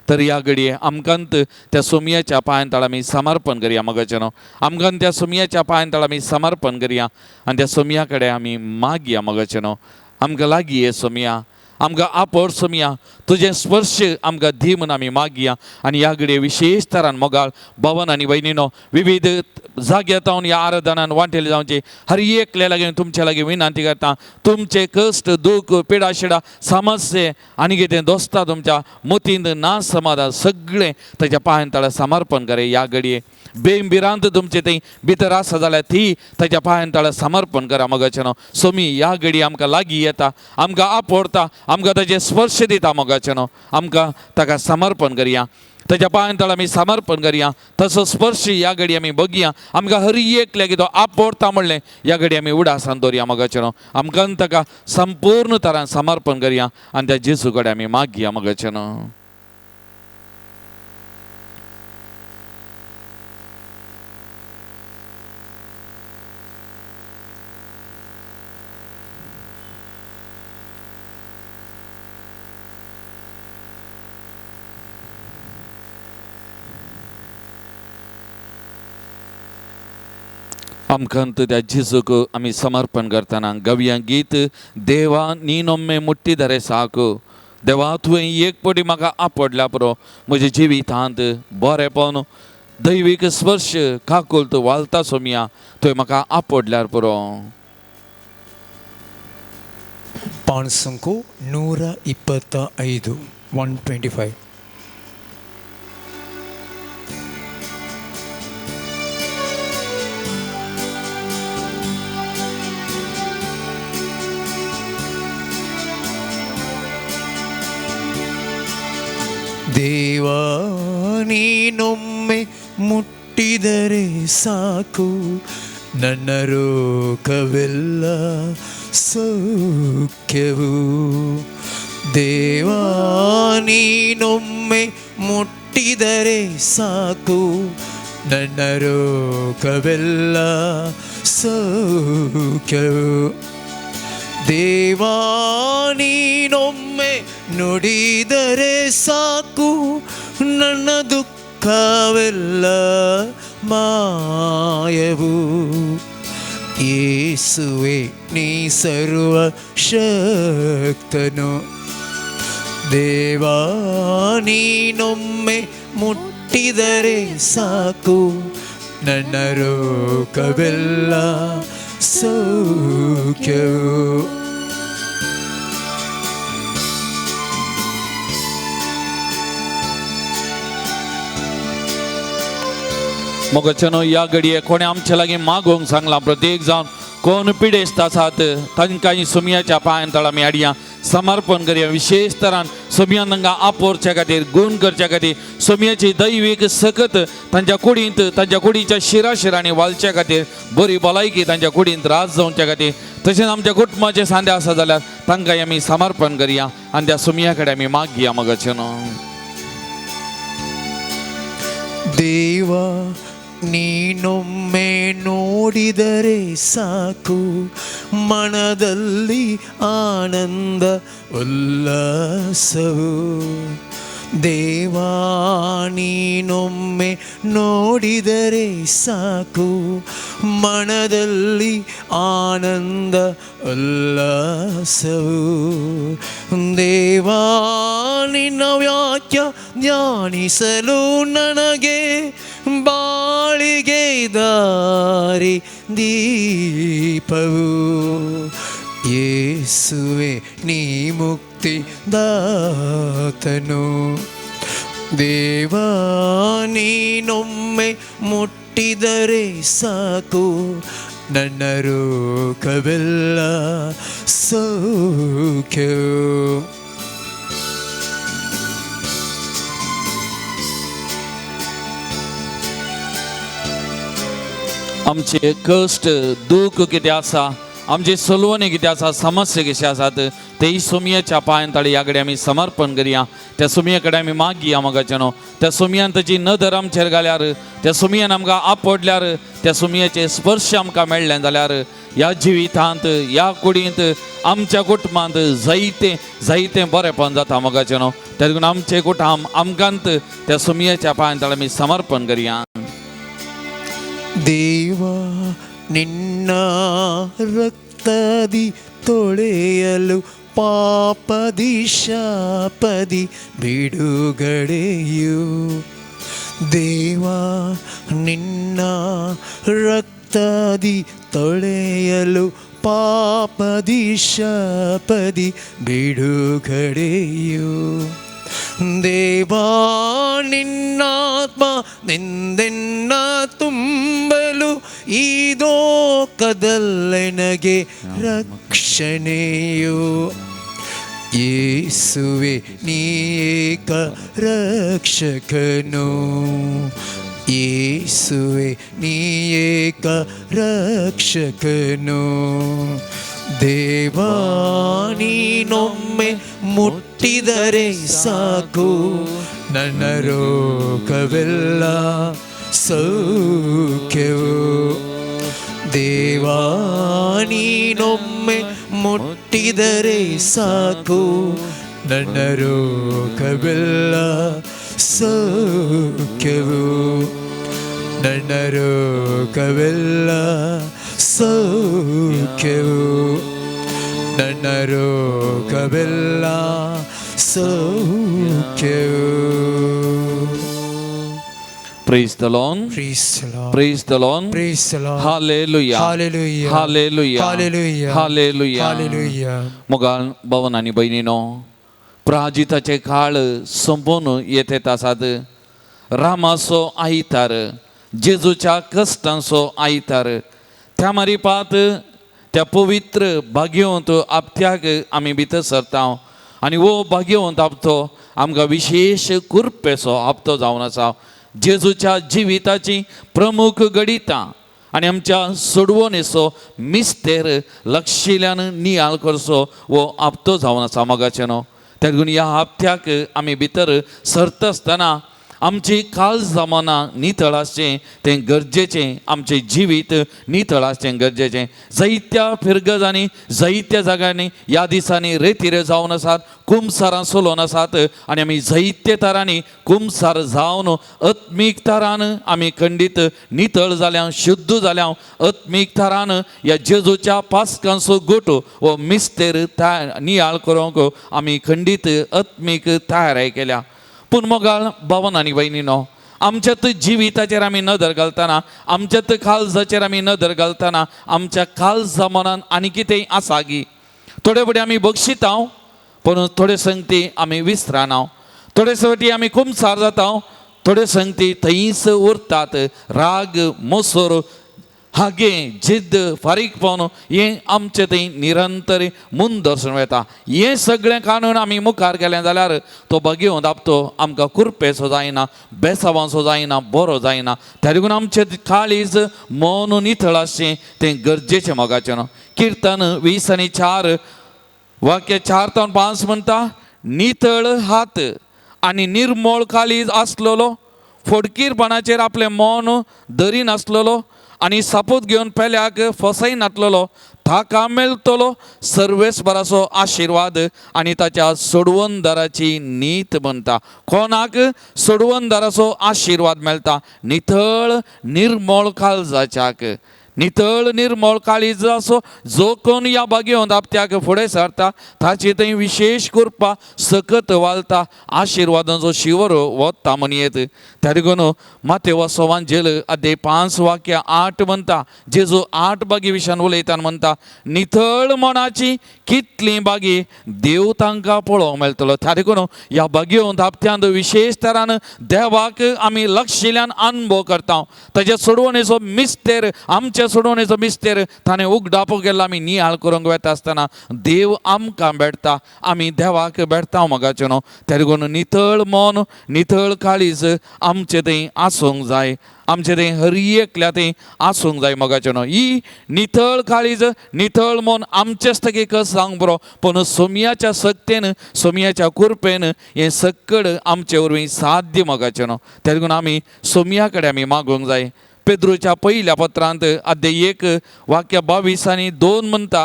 तर ह्या घडये आमकांत त्या सोमयाच्या पांयान तळ आमी समर्पण करया मगाचेनो. आमकां त्या सोमयाच्या पांयान तळ आमी समर्पण करया आनी त्या सोमया कडेन आमी मागया मगाचेनो. आमकां लागीं ये सोमया, आमकां आपड सोमया, तुजें स्पर्श आमकां दी म्हूण आमी मागया. आनी ह्या घडये विशेश तरान मोगाळ भवन आनी भयणीनो विविध जाग्यार जावन ह्या आराधनान वांटेले जावचे हर एकल्या लागीं तुमच्या लागीं विनंती करता. तुमचे कश्ट दूख पिडा शिडा समस्ये आनी कितें दोस्ता तुमच्या मतींत ना समाधान सगळें ताच्या पांयान तळा समर्पण करे. ह्या घडये बेभिरांत तुमचे थंय भितर आसा जाल्यार ती ताच्या पांयान तळा समर्पण करा मगाचेनो. सोमी ह्या घडये आमकां लागीं येता, आमकां आपडता, आमकां ताचे स्पर्श दिता मगाचेनो. आमकां ताका समर्पण करया, ताच्या पांयान तळ आमी समर्पण करया. तसो स्पर्श ह्या घडये आमी बघया. आमकां हर एक लागीं तो आपडता म्हणलें ह्या घडये आमी उडासान दवरया मगाचेनो. आमकां ताका संपूर्ण तरान समर्पण करया आनी त्या जेजू कडेन आमी मागया मगाचेनो. आमकां त्या जेजूक आमी समर्पण करतना गवया गीत देवा नीनोम्मे मुट्टीधरे साकू. देवा तुवें एक पटी म्हाका आपडल्या पुरो म्हज्या जिवितांत बरेपण दैवीक स्पर्श काकुल वालता सोमया तुवें म्हाका आपडल्यार पुरो. ಪಾಣಸಂಕು 125 125. ದೇವಾ ನೀನೊಮ್ಮೆ ಮುಟ್ಟಿದರೆ ಸಾಕು ನನ್ನ ರೋಗವೆಲ್ಲ ಸೌಖ್ಯವು. ದೇವಾ ನೀನೊಮ್ಮೆ ಮುಟ್ಟಿದರೆ ಸಾಕು ನನ್ನ ರೋಗವೆಲ್ಲ ಸೌಖ್ಯವು. ದೇವಾ ನೀನೊಮ್ಮೆ ನುಡಿದರೆ ಸಾಕು ನನ್ನ ದುಃಖವೆಲ್ಲ ಮಾಯವು. ಯೇಸುವೆ ನೀ ಸರ್ವ ಶಕ್ತನು. ದೇವಾ ನೀನೊಮ್ಮೆ ಮುಟ್ಟಿದರೆ ಸಾಕು ನನ್ನ ರೋಗವೆಲ್ಲ ಸೌಖ್ಯವು. मोगाचेनो ह्या घडये कोणें आमचे लागीं मागोवंक सांगलां प्रत्येक जावन कोण पिडेस्त आसात तांकां सोमयाच्या पांयान तळ आमी हाडया समर्पण करया. विशेश तरान सोमयान तांकां आपोवच्या खातीर गूण करच्या खातीर सोमयाची दैवीक सकत तांच्या कुडींत तांच्या कुडीच्या शिरा शिरांनी वालच्या खातीर बरी भलायकी तांच्या कुडींत राज जावच्या खातीर तशेंच आमच्या कुटुंबाचे सांदे आसा जाल्यार तांकां आमी समर्पण करया आनी त्या सोमया कडेन आमी मागया मोगाचेनो. ದೇವಾ ನೀನೊಮ್ಮೆ ನೋಡಿದರೆ ಸಾಕು ಮನದಲ್ಲಿ ಆನಂದ ಉಲ್ಲಾಸವು. ದೇವಾ ನೀನೊಮ್ಮೆ ನೋಡಿದರೆ ಸಾಕು ಮನದಲ್ಲಿ ಆನಂದ ಉಲ್ಲಾಸವು. ದೇವಾ ನಿನ್ನ ವಾಕ್ಯ ಧ್ಯಾನಿಸಲು ನನಗೆ ಬಾಳಿಗೆ ದಾರಿ ದೀಪವು. ಯೇಸುವೆ ನೀ ಮುಕ್ತಿ ದಾತನು. ದೇವಾ ನೀನೊಮ್ಮೆ ಮುಟ್ಟಿದರೆ ಸಾಕು ನನ್ನ ರೋಗವೆಲ್ಲ ಸೌಖ್ಯವು. आमचे कश्ट दूख कितें आसा आमची सोलवणी कितें आसा, समस्या कशी आसात तेय सोमयेच्या पांयान ताळी ह्या कडेन आमी समर्पण करया. त्या सोमये कडेन आमी मागया मोगाचे न्हू. त्या सोमयान ताची नदर आमचेर घाल्यार, त्या सोमयान आमकां आपडल्यार, त्या सोमयेचे स्पर्श आमकां मेळ्ळें जाल्यार ह्या जिवितांत, ह्या कुडींत, आमच्या कुटुंबांत जायतें जायतें बरेंपण जाता मोगाचें न्हू. त्या देखून आमचें कुटुंब आमकांत त्या सोमयेच्या पांयान ताळी आमी समर्पण करया. ದೇವಾ ನಿನ್ನ ರಕ್ತದಿ ತೊಳೆಯಲು ಪಾಪದಿ ಶಾಪದಿ ಬಿಡುಗಡೆಯು. ದೇವಾ ನಿನ್ನ ರಕ್ತದಿ ತೊಳೆಯಲು ಪಾಪದಿ ಶಾಪದಿ ಬಿಡುಗಡೆಯು. ದೇವಾ ನಿನ್ನಾತ್ಮ ನಿಂದೆನ್ನ ತುಂಬಲು ಈ ಲೋಕದಲ್ಲೆನಗೆ ರಕ್ಷಣೆಯು. ಯೇಸುವೆ ನೀ ಏಕ ರಕ್ಷಕನು, ಯೇಸುವೆ ನೀ ಏಕ ರಕ್ಷಕನು. ದೇವಾ ನೀನೊಮ್ಮೆ ಮುಟ್ಟಿದರೆ ಸಾಕು, ನನ್ನ ರೋಗವೆಲ್ಲ ಸೌಖ್ಯವು. ದೇವಾ ನೀನೊಮ್ಮೆ ಮುಟ್ಟಿದರೆ ಸಾಕು, ನನ್ನ ರೋಗವೆಲ್ಲ ಸೌಖ್ಯವು. ನನ್ನ ರೋಗವೆಲ್ಲ ಸೌಖ್ಯವು. ನನ್ನ ರೋಗವೆಲ್ಲ ಸೌಖ್ಯವು. Praise the Lord. Praise the Lord. Praise the Lord. Praise the Lord. Hallelujah. Hallelujah. Hallelujah. Hallelujah. Hallelujah. Hallelujah. मोगाळ भवन आनी भयणीनो, प्राजिताचे काळ सोंपोवन येत येत आसात. रामाचो आयतार, जेजूच्या कश्टांचो आयतार, त्या मारिपात त्या पवित्र भाग्यवंत आपत्याक आमी भितर सरता आनी हो भाग्यवंत आपतो आमकां विशेश कृपेचो आपतो जावन आसा. जेजूच्या जिविताची प्रमुख घडितां आनी आमच्या सोडवणेचो मिस्तेर लक्षिल्यान नियाळ करचो हो आपतो जावन आसा मोगाचें न्हू. त्या देखून ह्या हप्त्याक आमी भितर सरता आसतना आमची काळजां मनां नितळ आसचें तें गरजेचें, आमचें जिवीत नितळ आसचें गरजेचें. जायत्या फिरगजांनी, जायत्या जाग्यांनी ह्या दिसांनी रेतिरे जावन आसात, कुमसारां चलोवन आसात आनी आमी जायते तरांनी कुमसार जावन आत्मीक तरान आमी खंडीत नितळ जाल्या, शुद्ध जाल्या. आत्मीक तरान ह्या जेजूच्या पास्कांचो गोट हो मिस्तेर नियाळ करूंक आमी खंडीत आत्मीक तयारी केल्या. पूण मोगाळ भावन आनी भयणीनो, आमच्यात जिविताचेर आमी नदर घालतना, आमच्यात काळजाचेर आमी नदर घालतना, आमच्या काळजा मनान आनी कितें आसा गी? थोडे फुडें आमी बक्षिता, पूण थोडे संगती आमी विसराना, थोडे फावटी आमी कुमसार जाता, थोडे संगती थंयच उरतात. राग, मोसोर, हागे, जिद्द, फारीकपण हें आमचें थंय निरंतर मुंदर्शन वता. हें सगळें काडून आमी मुखार गेलें जाल्यार तो बगेवन दाबतो आमकां कुरपेचो जायना, बेसावांचो जायना, बरो जायना. त्या देखून आमचें काळीज मन नितळ आसचें तें गरजेचें मोगाचें न्हू. किर्तन 20 आनी 4 वाक्य 4 ते 5 म्हणटा, नितळ हात आनी निर्मळ काळीज आसलेलो, फोडकीरपणाचेर आपलें मन धरी नासलेलो आनी सापूत घेवन पेल्याक फसय नातलेलो, ताका मेळटलो सर्वेस्पराचो आशिर्वाद आनी ताच्या सोडवणदाराची नीत म्हणटा. कोणाक सोडवणदाराचो आशिर्वाद मेळटा? नितळ निर्मळ काळजाच्याक. नितळ निर्मळ काळीजाचो जो कोण ह्या बागेवन आपत्याक फुडें सरता ताची थंय विशेश कृपा सकत वालता, आशिर्वादांचो शिवर वता म्हणयेत. त्या देखून मातेवाचो वांजेल अध्याय 5 वाक्य 8 म्हणटा, जेजू 8 बागी विशयान उलयता, म्हणटा नितळ मनाची कितली बागी देव तांकां पळोवंक मेळटलो. त्या देखून ह्या बागेवन धापत्यांत विशेश तरान देवाक आमी लक्षिल्यान अनुभव करता, ताच्या सोडवणेचो मिस्तेर आमच्या सोमयाच्या सोडवणेचो मिस्तेर ताणें उगडापो केल्लो आमी नियाळ करूंक वेता आसतना देव आमकां भेटता, आमी देवाक भेटता मोगाचें न्हू. त्या देखून नितळ मन, नितळ काळीज आमचें थंय आसूंक जाय, आमचें थंय हर एकल्या थंय आसूंक जाय मोगाचें न्हू. ही नितळ काळीज, नितळ मन आमचेच थगी कस जावंक बरो, पूण सोमयाच्या सक्तेन, सोमयाच्या कृपेन हें सक्कड आमचे वरवीं साध्य मोगाचें न्हू. त्या देखून आमी सोमया कडेन आमी मागूंक जाय. पेद्रूच्या पयल्या पत्रांत अध्याय 1 वाक्य 22 आनी 2 म्हणटा,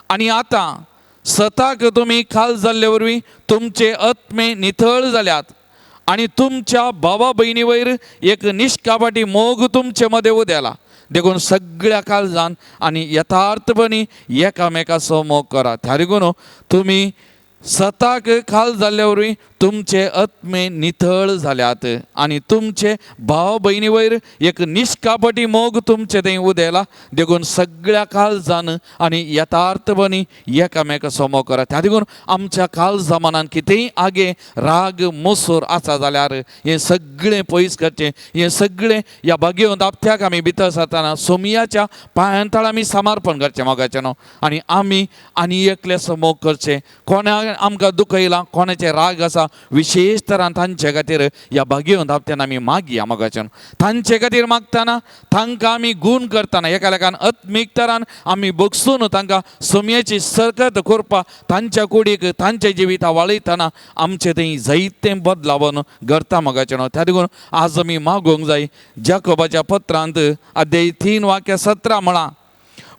आनी आतां सताक तुमी खाल जाल्ले वरवीं तुमचे आत्मे नितळ जाल्यात आनी तुमच्या भावा भयणी वयर एक निश्कापाटी मोग तुमचे मदें उदेला. देखून सगळ्या काळजान आनी यथार्थपणी एकामेकाचो मोग करा. त्या देखून तुमी सताक खाल जाल्ले वरवीं तुमचे आत्मे नितळ जाल्यात आनी तुमचे भाव भयणी वयर एक निश्कापटी मोग तुमचे थंय उदेला. देखून सगळ्या काळजान आनी यथार्थपणी एकामेकाचो मोग करा. त्या देखून आमच्या काळजा मनान कितेंय आगे राग मोसोर आसा जाल्यार हें सगळें पयस करचें. हें सगळें ह्या भाग्यवंत आपत्याक आमी भितर सरतना सोमयाच्या पांयांतळ आमी समर्पण करचें मोगाचें न्हू. आनी आमी आनी एकल्याचो मोग करचें. कोणाक आमकां दुखयलां, कोणाचें राग आसा, विशेश तरान तांचे खातीर ह्या भाग्यवंत हप्त्यान आमी मागया मोगाच्यान. तांचे खातीर मागतना तांकां आमी गूण करतना एकामेकान आत्मीक तरान आमी बगसून तांकां सोमयेची सरकत करपा तांच्या कुडीक तांच्या जिविता वाळयतना आमचें थंय जायतें बदलावन घडता मोगाचें न्हू. त्या देखून आज आमी मागूंक जाय. जाकोबाच्या पत्रांत अध्याय 3 वाक्य 17 म्हळां,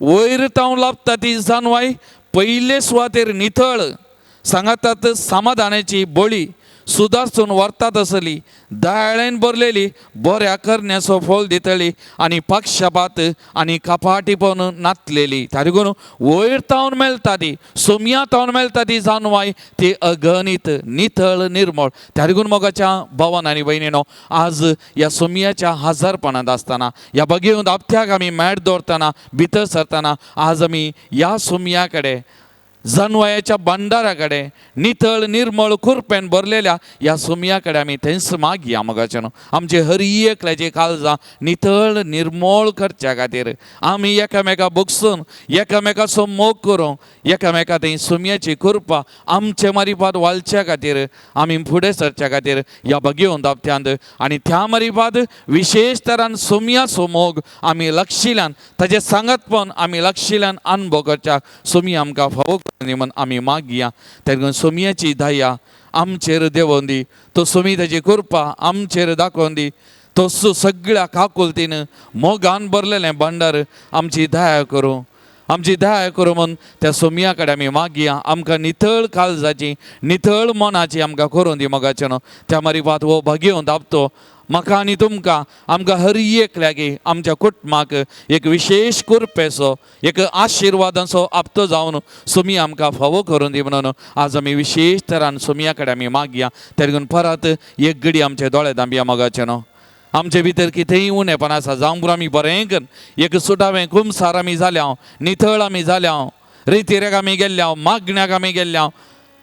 वयर तावन लाबता ती जानवाय पयले सुवातेर नितळ सांगातात समाधानाची बळी सुदारसून व्हरतात आसली, दयाळेन भरलेली बऱ्या करण्याचो फळ दितली आनी पक्षपात आनी कपाटीपण नातलेली. त्या देखून वयर तावन मेळटा ती, सोमया तावन मेळटा ती जानवाय ती अगणीत नितळ निर्मळ. त्या देखून मोगाच्या भावान आनी भयणीनो, आज ह्या सोमयाच्या हजारपणांत आसतना, ह्या बगेवन आपत्याक आमी मेट दवरतना, भितर सरतना, आज आमी ह्या सोमया कडेन जानवायाच्या भांडारा कडेन नितळ निर्मळ कुरपेन भरलेल्या ह्या सोमया कडेन आमी थंयच मागया मोगाचें न्हू. आमचे हर एकल्याची काळजां नितळ निर्मळ करच्या खातीर आमी एकामेका बगसून एकामेकाचो मोग करूंक, एकामेका थंय सोमयाची कृपा आमचे मारिपाद वालच्या खातीर आमी फुडें सरच्या खातीर ह्या भगेवन दाबत्यांत आनी त्या मारिपाद विशेश तरान सोमयाचो मोग आमी लक्षिल्यान, ताजें सांगातपण आमी लक्षिल्यान अनुभव करच्याक सोमया आमकां फावो म्हण आमी मागया. तेन्ना सोमयाची दया आमचेर देंवोन दी, तो सोमी ताची कृपा आमचेर दाखोवन दी, तो सगळ्या काकुलतीन मोगान भरलेलें भांडार आमची दया करूं, आमची दया करूं म्हूण त्या सोमया कडेन आमी मागया. आमकां नितळ काळजाची, नितळ मनाची आमकां करून दी मोगाचें न्हू. त्या मारिपात हो भाग्यवंत दाबतो म्हाका आनी तुमकां, आमकां हर एकल्याक आमच्या कुटुंबाक एक विशेश कृपेचो, एक आशिर्वादाचो आपतो जावन सोमी आमकां फावो करून दी म्हणून आज आमी विशेश तरान सोमया कडेन आमी मागया. त्या देखून परत एक घडी आमचे दोळे दांबया मोगाचें न्हू. आमचे भितर कितेंय उणेपण आसा जावं पुरो आमी बरें कर एक सुटावें कुमसार आमी जाल्या, नितळ आमी जाल्या, रितिरेक आमी गेल्ल्या, मागण्याक आमी गेल्ल्या,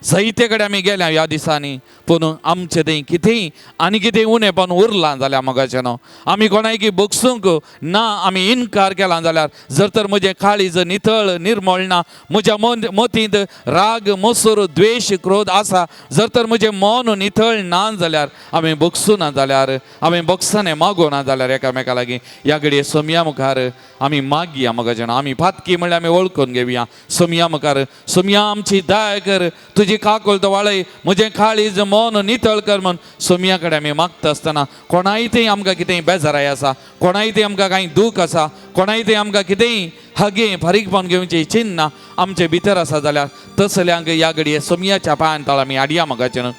जायते कडेन आमी गेल्या ह्या दिसांनी, पूण आमचें थंय कितेंय आनी कितें उणेपण उरलां जाल्यार मोगाचें न्हू, आमी कोणायकी बगसूंक ना, आमी इनकार केला जाल्यार, जर तर म्हजें काळीज नितळ निर्मळ ना, म्हज्या मतींत राग मोसर द्वेश क्रोध आसा, जर तर म्हजें मन नितळ ना जाल्यार, आमी बगसूं ना जाल्यार, आमी बगसाने मागूं ना जाल्यार एकामेका लागीं ह्या घडये सोमया मुखार आमी मागया मोगाचें न्हू. आमी पातकी म्हणल्यार आमी वळखून घेवया सोमया मुखार, सोमया आमची दया कर, तुजी काकुळट वाळय, म्हजें काळीज मन नितळ कर म्हूण सोमया कडेन आमी मागता आसतना कोणाय थंय आमकां कितेंय बेजाराय आसा, कोणाय थंय आमकां कांय दूख आसा, कोणाय थंय आमकां कितेंय हागें फारीकपण घेवचें चिन्नां आमचे भितर आसा जाल्यार तसल्यांक ह्या घडये सोमयाच्या पांयान तळ आमी हाडया मोगाचें न्हू.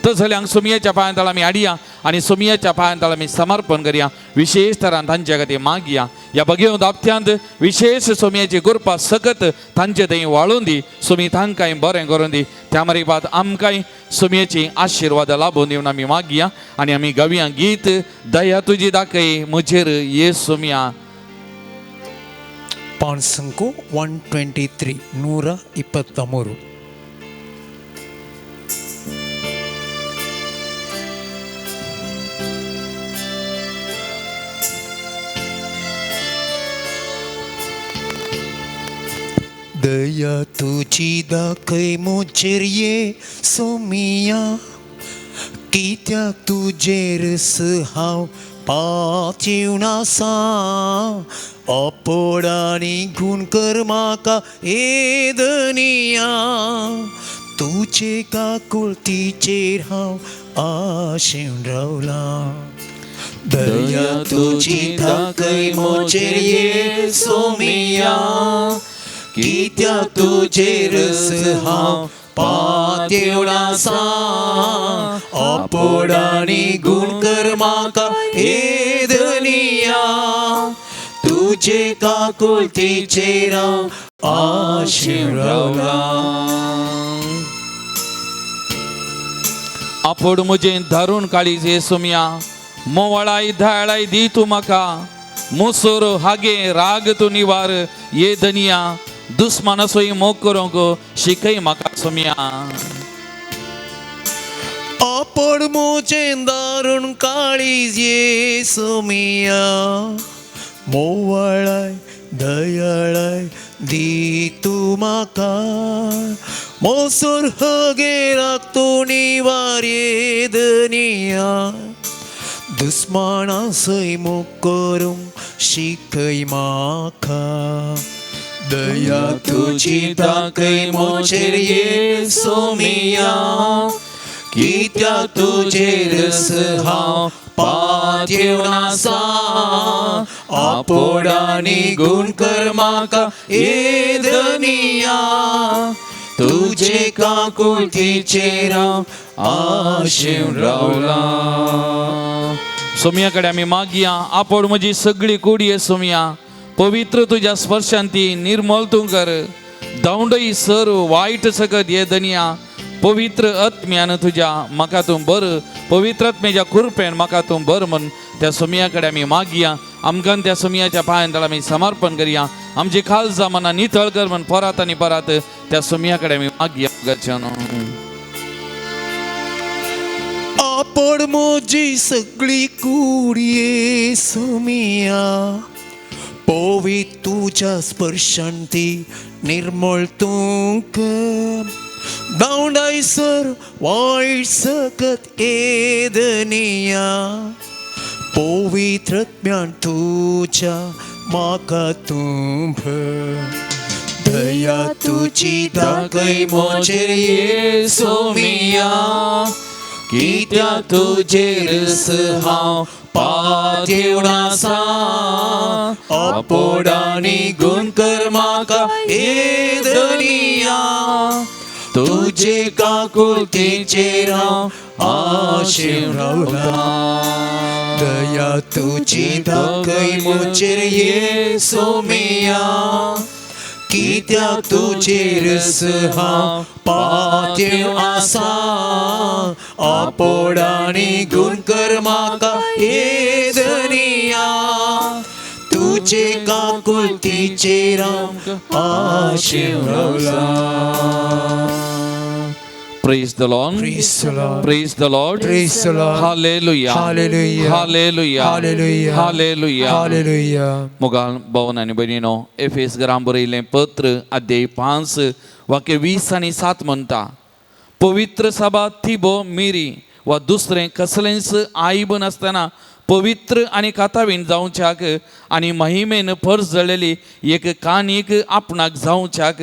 तसल्यांक सोमयाच्या पांयान तळ आमी हाडया आनी सोमयाच्या पांयान तळ आमी समर्पण करया. विशेश तरान तांचे खातीर मागया. ह्या बगेवन दाबत्यांत विशेश सोमयाची कृपा सकत तांचे थंय वाळून दी, सोमी तांकांय बरें करून दी. त्या मारिपात आमकांय सोमयेची आशिर्वाद लाबून दिवन आमी मागया आनी आमी गावया गीत दया तुजी दाखय म्हजेर ये सोमया. ಪಾನ್ಸಂಕು 123 123. दया तुजी दाखय म्हजेर ये सोमिया, कित्याक तुजेर हांव पातयेवन आसा. अपोड आनी गूण कर म्हाका हे धनिया, तुजे काकुळतीचेर हांव आशेवन रावलां. दया तुजी दाखय म्हजेर ये सोमिया, कित्याक तुजेर हांव पातयेवन आसा. अपोड आनी गूण कर म्हाका हे धनिया, तुजे काकुळतीचेर हांव आशेवन रावलां. आपोड म्हजें धारून काळीज हे सोमया, मोवाळाय दयाळाय दी तूं म्हाका. मोसोर हागे राग तूं निवार ये धनिया, दुस्मानासोय मोग करूंक शिकय म्हाका सोमया. अपोड म्हजें दारूण काळीज ये सोमिया, मोवाळाय दयाळाय दी तूं म्हाका. मोसोर हगे तूं निवार ये धनिया, दुस्माना सय मोग करूंक शिकय म्हाका. दया तुजी दाखय म्हजेर ये सोमिया, कित्याक तुजेर हांव पातयेवन आसा. आपोड आनी गूण कर म्हाका हे धनिया, तुजे काकुळतीचेर हांव आशेवन रावलां. सोमया कडेन आमी मागया, आपोड म्हजी सगळी कुडी सोमया, पवित्र तुज्या स्पर्शान ती निर्मल तूं कर. धांवडय सर वायट सकत ये धनिया, पवित्र आत्म्यान तुज्या म्हाका तूं बर, पवित्र आत्म्याच्या कृपेन म्हाका तूं बर म्हण त्या सोमया कडेन आमी मागया. आमकां त्या सोमयाच्या पांयान आमी समर्पण करया. आमची खालजा मनां नितळ कर म्हण परत आनी परत त्या सोमया कडेन आमी मागया. गच्च्यानो आपोड म्हजी सगळी कूड ये सोमिया, पवित्र तुज्या स्पर्शान ती निर्मळ तूं कर. धांवडाय सर वायट सकत ये धनिया, पवित्र ज्ञान तुज्या म्हाका तूं भर. दया तुजी दाखय म्हजेर ये सोमिया, कित्याक तुजेर हांव पातयेवन आसा. आपोड आनी गूण कर म्हाका हे धनिया, तुजे काकुळतीचेर हांव आशेवन रावलां. दया तुजी दाखय म्हजेर ये सोमिया, कित्याक तुजेर हांव पातयेवन आसा. आपोड आनी गूण कर म्हाका हे धनिया, तुजे काकुळतीचेर हांव आशेवन रावलां. Praise the Lord. Praise the Lord. Praise the Lord. Praise the Lord. Hallelujah. Hallelujah. Hallelujah. Hallelujah. Hallelujah. Hallelujah. मोगाल भवन आनी भयणीनो, एफेस घरां बरयलें पत्र अध्याय 5 वाक्य 20 आनी 7 म्हणटा, पवित्र सभा थिबो मिरी वा दुसरें कसलेंच आयब नासतना पवित्र आनी कातावीन जावच्याक आनी महिमेन परजळ्ळेली एक कानीक आपणाक जावच्याक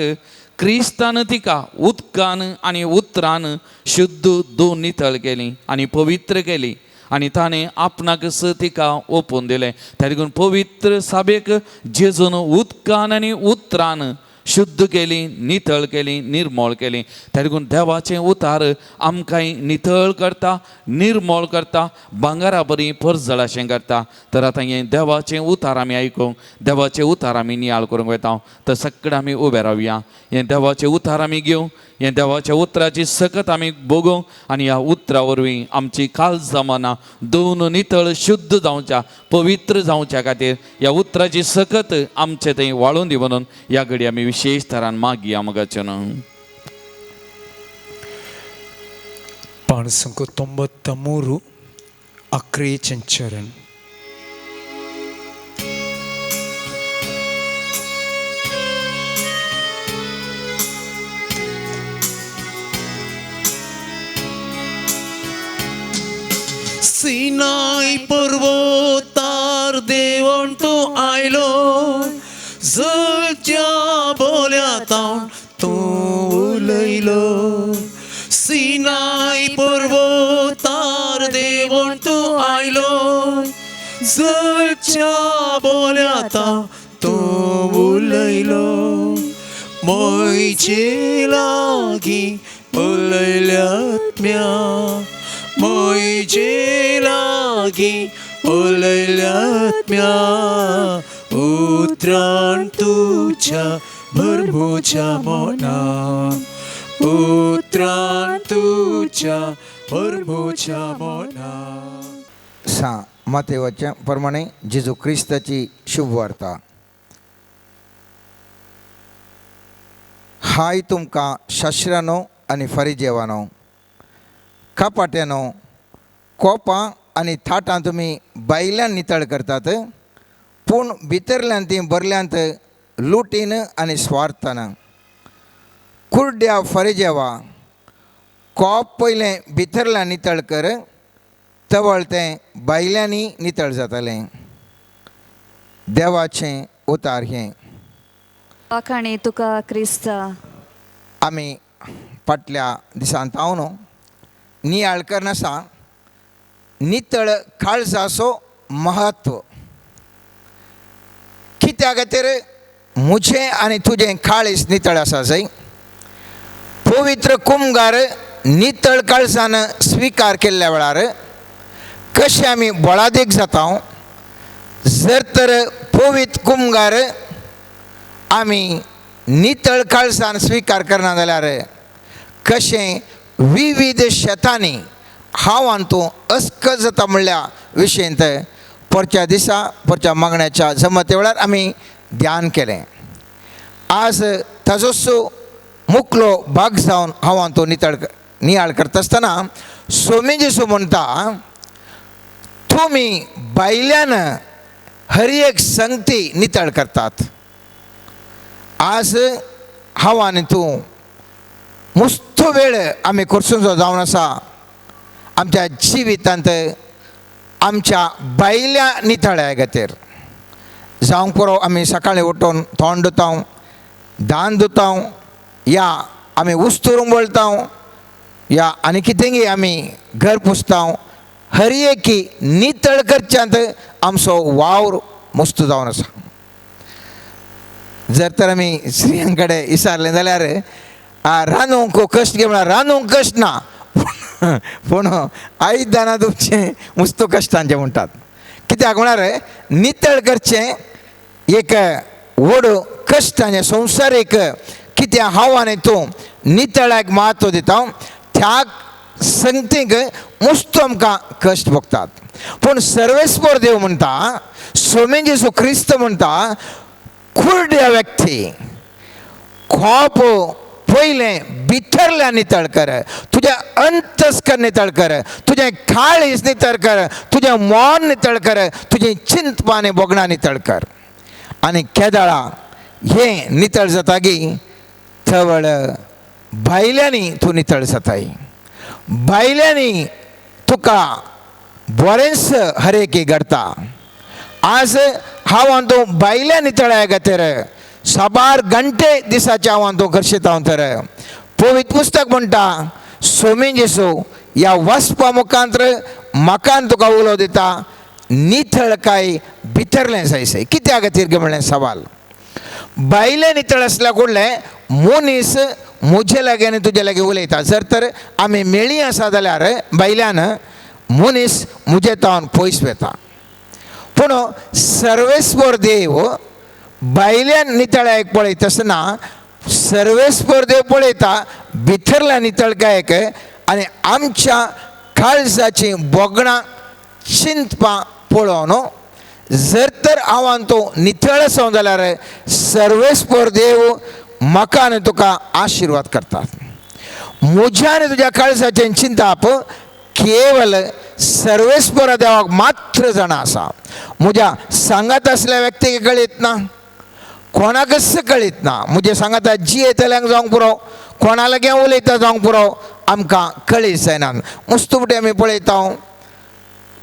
क्रिस्तान तिका उदकान आनी उतरान शुद्ध दोन नितळ केली आनी पवित्र केली आनी ताणें आपणाकच तिका ओपून दिलें. त्या देखून पवित्र सभेक जेजून उदकान आनी उतरान शुद्ध केली, नितळ केली, निर्मळ केली. त्या देखून देवाचें उतार आमकांय नितळ करता, निर्मळ करता, भांगरा बरी परजळ अशें करता. तर आतां हें देवाचें उतार आमी आयकूंक, देवाचें उतार आमी नियाळ करूंक वता. तर सगळें आमी उबे रावया, हें देवाचें उतार आमी घेवं, हें देवाच्या उतराची सकत आमी भोगोवंक आनी ह्या उतरा वरवीं आमची काळजां मनां दोन नितळ शुद्ध जावच्या, पवित्र जावच्या खातीर ह्या उतराची सकत आमचे थंय वाळून दी म्हणून ह्या घडी आमी विशेश तरान मागया मगाचें न्हू. 593 अक्रेचन चरण. सिनाय पर्वतार देवण तूं आयलो, जळच्या बोल्यातावन तूं उलयलो. सिनाय पर्वतार देवण तूं आयलो, जळच्या बोल्यातावन तूं उलयलो. म्हजे लागीं उलयल्यात्म्या, म्हजे लागीं उलयल्यात्म्या, उतरान तुज्या भरभोच्या मना, उतरान तुज्या भरभोच्या मना. सा मातेवाच्या प्रमाणे जेजू क्रिस्ताची शुभवार्ता. हाय तुमकां शास्त्रानो आनी फरिजेवानो, कपाट्यानो, कोपां आनी थाटां तुमी भायल्यान नितळ करतात, पूण भितरल्यान तीं भरल्यांत लुटीन आनी स्वार्थान. कुर्ड्या फरिजेवा, कोप पयलें भितरल्यान नितळ कर, तवळ तें भायल्यांनी नितळ जातालें. देवाचें उतार हें. वाखाणी तुका क्रिस्ता. आमी फाटल्या दिसान हांव न्हू नियाळ करनासा नितळ काळजाचो महत्व. कित्या खातीर म्हजें आनी तुजें काळीज नितळ आसा जाय. पवित्र कुमगार नितळ काळजान स्विकार केल्ल्या वेळार कशें आमी बळादीक जाता. जर तर पवित्र कुमगार आमी नितळ काळजान स्विकार करना जाल्यार कशें विविध शेतांनी हांव आनी तूं अस्कत जाता म्हणल्या विशयंत परच्या दिसा परच्या मागण्याच्या जमते वेळार आमी ध्यान केलें. आज ताजोच मुकलो भाग जावन हांव आनी तूं नितळ नियाळ करता आसतना स्वामी जेजू म्हणटा, तुमी भायल्यान हर एक संगती नितळ करतात. आज हांव आनी तूं मुस्तो वेळ आमी कोर्सूंचो जावन आसा आमच्या जिवितांत आमच्या भायल्या नितळ्या खातीर. जावंक पुरो आमी सकाळीं उठून तोंड धुता, दान धुता, या आमी उस्तुरूंक वळटा, या आनी कितेंगी आमी घर पुसता. हर एकी नितळ करच्यांत आमचो वावर मुस्त जावन आसा. जर तर आमी स्त्रियां कडेन विचारलें जाल्यार रांदूंक कश्ट घे म्हळ्यार रांदूंक कश्ट ना, पूण आयदनां तुमचें मुस्तो कश्टांचें म्हणटात. कित्याक म्हळ्यार नितळ करचें एक व्हड कश्टांचें संवसारीक. कित्याक हांव आनी तूं नितळाक म्हत्व दिता, त्या संगतीक मुस्तो आमकां कश्ट भोगतात. पूण सर्वेस्पर देव म्हणटा, स्वामी जेजू क्रिस्त म्हणटा, कुर्ड्या व्यक्ती खोप पयलें भितरल्यान नितळ कर, तुजें अंतस्कर नितळ कर, तुजें काळीज नितळ कर, तुजें मन नितळ कर, तुजें चिंतपां आनी भोगणां नितळ कर. आनी केदळा हें नितळ जाता गी तवळ भायल्यांनी तूं नितळ जाताय. भायल्यांनी तुका बरेंच हर एक घडता. आज हांव आनी तूं भायल्या नितळ्या खातीर साबार घंटे दिसाचे हांव आनी तूं खर्शेता. तर पवित्र पुस्तक म्हणटा, स्वामी जेजू ह्या वाचपा मुखांतर म्हाका आनी तुका उलो दिता, नितळकाय भितरलें जायसय. कित्या खातीर गे म्हणलें सवाल. भायलें नितळ आसल्या कडलें मनीस म्हजे लागीं आनी तुजे लागीं उलयता. जर तर आमी मेळी आसा जाल्यार भायल्यान मनीस म्हजे तावन पयस वता. पूण सर्वेस्पर देव भायल्यान नितळायक पळयता आसतना सर्वेस्पर देव पळयता भितरल्या नितळकायक आनी आमच्या काळजाचीं भोगणां चिंतपां पळोवन जर तर हांव आनी तूं नितळ आसा जाल्यार सर्वेस्पर देव म्हाका आनी तुका आशिर्वाद करतात. म्हज्या आनी तुज्या काळजाचें चिंताप केवल सर्वेस्पर देवाक मात्र जाणा आसा. म्हज्या सांगात आसल्या व्यक्तीक कळीत ना, कोणाकच कळीत ना. म्हजे सांगाता जियेतल्यांक जावंक पुरो, कोणा लागीं उलयता जावंक पुरो, आमकां कळीत जायना. मुस्तुपटी आमी पळयता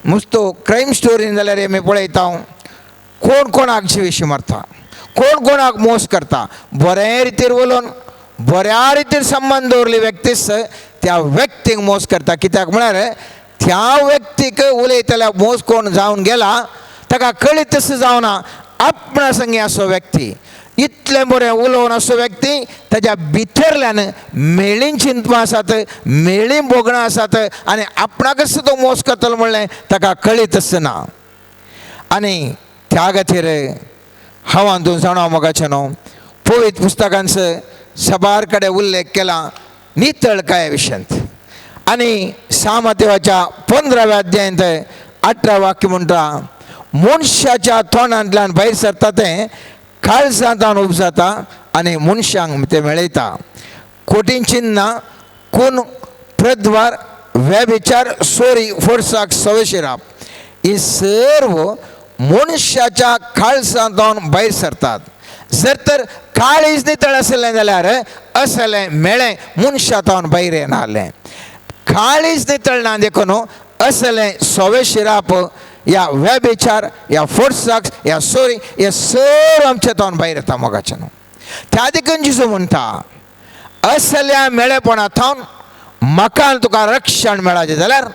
मुस्तो क्रायम स्टोरीन जाल्यार आमी पळयता कोण कोणाक जिवेशी मारता, कोण कोणाक मोस करता. बरे रितीर उलोवन बऱ्या रितीर संबंद दवरली व्यक्तीस त्या व्यक्तीक मोस करता. कित्याक म्हळ्यार त्या व्यक्तीक उलयतल्या मोस कोण जावन गेला ताका कळीत तसो जावना. आपणा संगी असो व्यक्ती इतलें बरें उलोवन असो व्यक्ती ताज्या भितरल्यान मेळीं चिंतपां आसात, मेळीं भोगणां आसात आनी आपणाकच तो मोस करतलो म्हणलें ताका कळीत आसना. आनी त्या खातीर हांव तूं जाणा मोगाचें न्हू पवित्र पुस्तकांचो सबार कडेन उल्लेख केला नितळकाये विशयांत. आनी सामतेवाच्या 15व्या अध्यायांत 18 वाक्य म्हणटा, मनशाच्या तोंडांतल्यान भायर सरता तें काळजांतान उपजाता आनी मनशांक तें मेळयता. कोटीं चिन्नां कोण प्रद्वार व्यभिचार सोरी फोर्साक सवेशिराप ही सर्व मनशाच्या काळजांतावन भायर सरतात. जर तर काळीज नितळ आसलें जाल्यार असलें मेळें मनशातावन भायर येनासलें. काळीज नितळ ना देखून असलें सवे शिराप या व्यभिचार या फोर्साक या सोरी हे सर्व आमच्या तावन भायर येता मोगाचें न्हू. त्या देखून जेजू म्हणटा असल्या मेळेपणा थावन म्हाका तुका रक्षण मेळाचें जाल्यार,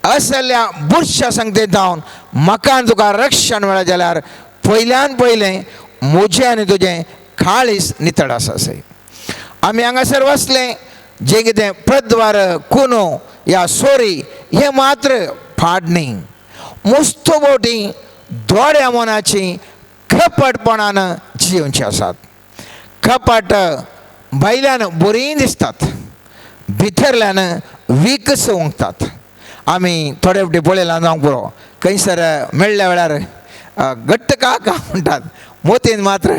असल्या बुरशा सांगते जावन म्हाका तुका रक्षण मेळाचें जाल्यार पयल्यान पयलें म्हजें आनी तुजें काळीज नितळ आसा. सय आमी हांगासर वसलें जें कितें प्रद्वार कुनो या सोरी हें मात्र फाट न्ही, मुस्तो बोटी दोड्या मनाची कपटपणान जियोवची आसात. कपट भायल्यान बरीं दिसतात, भितरल्यान वीकस उंगतात. आमी थोडे फावटी पळयलां जावंक पुरो खंयसर मेळ्ळ्या वेळार घट्ट का का म्हणटात, मोतीन मात्र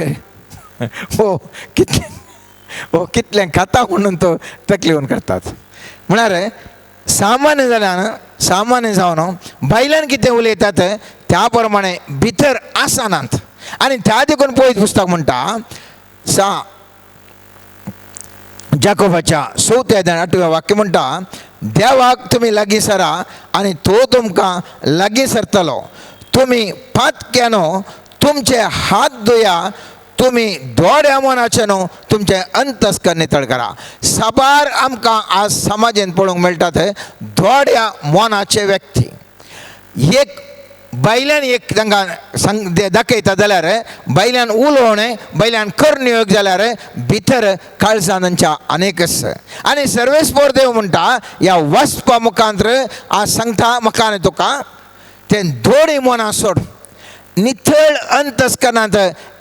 हो कितलें हो कितलें खाता म्हणून तो तकली येवन करतात. म्हळ्यार सामान्य जाल्यान सामान्य जावन भायल्यान कितें उलयतात त्या प्रमाणे भितर आसनात. आनी त्या देखून पळयत पुस्तक म्हणटा सा जाकोबाच्या 4व्या अध्यायान 8व्या वाक्य म्हणटा, देवाक तुमी लागीं सरा आनी तो तुमकां लागीं सरतलो. तुमी पातक्यानो तुमचे हात धुया, तुमी दोड्या मनाचे न्हू तुमचें अंतस्कर नितळ करा. साबार आमकां आज समाजेन पळोवंक मेळटात दोड्या मनाचे व्यक्ती. एक भायल्यान एक तांकां सांग दाखयता जाल्यार भायल्यान उलोवणें भायल्यान करण्यो जाल्यार भितर काळजान तांच्या अनेकच. आनी सर्वेस्पोर देव म्हणटा ह्या वाचपा मुखांत आज सांगता म्हाका आनी तुका तें दोडी मनां सोड, नितळ अंतस्करणांत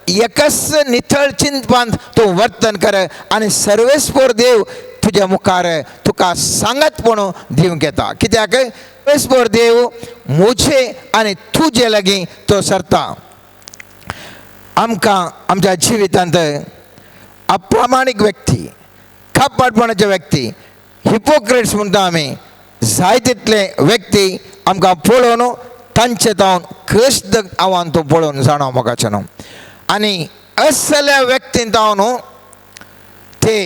एकच नितळ चिंतपांत तूं वर्तन कर आनी सर्वेस्पोर देव तुज्या मुखार तुका सांगात म्हणून दिवंक येता. कित्याक सर्वेस्पोर देव म्हजे आनी तुजे लागीं तो सरता. आमकां आमच्या जिवितांत अप्रमाणीक व्यक्ती, कपटपणाचे व्यक्ती, हिपोक्रेट्स म्हणटा आमी, जाय तितले व्यक्ती आमकां पळोवन तांचे तावन कश्ट आव्हान तो पळोवन जाणा मोगाचें न्हू. आनी असल्या व्यक्तीन तावन ते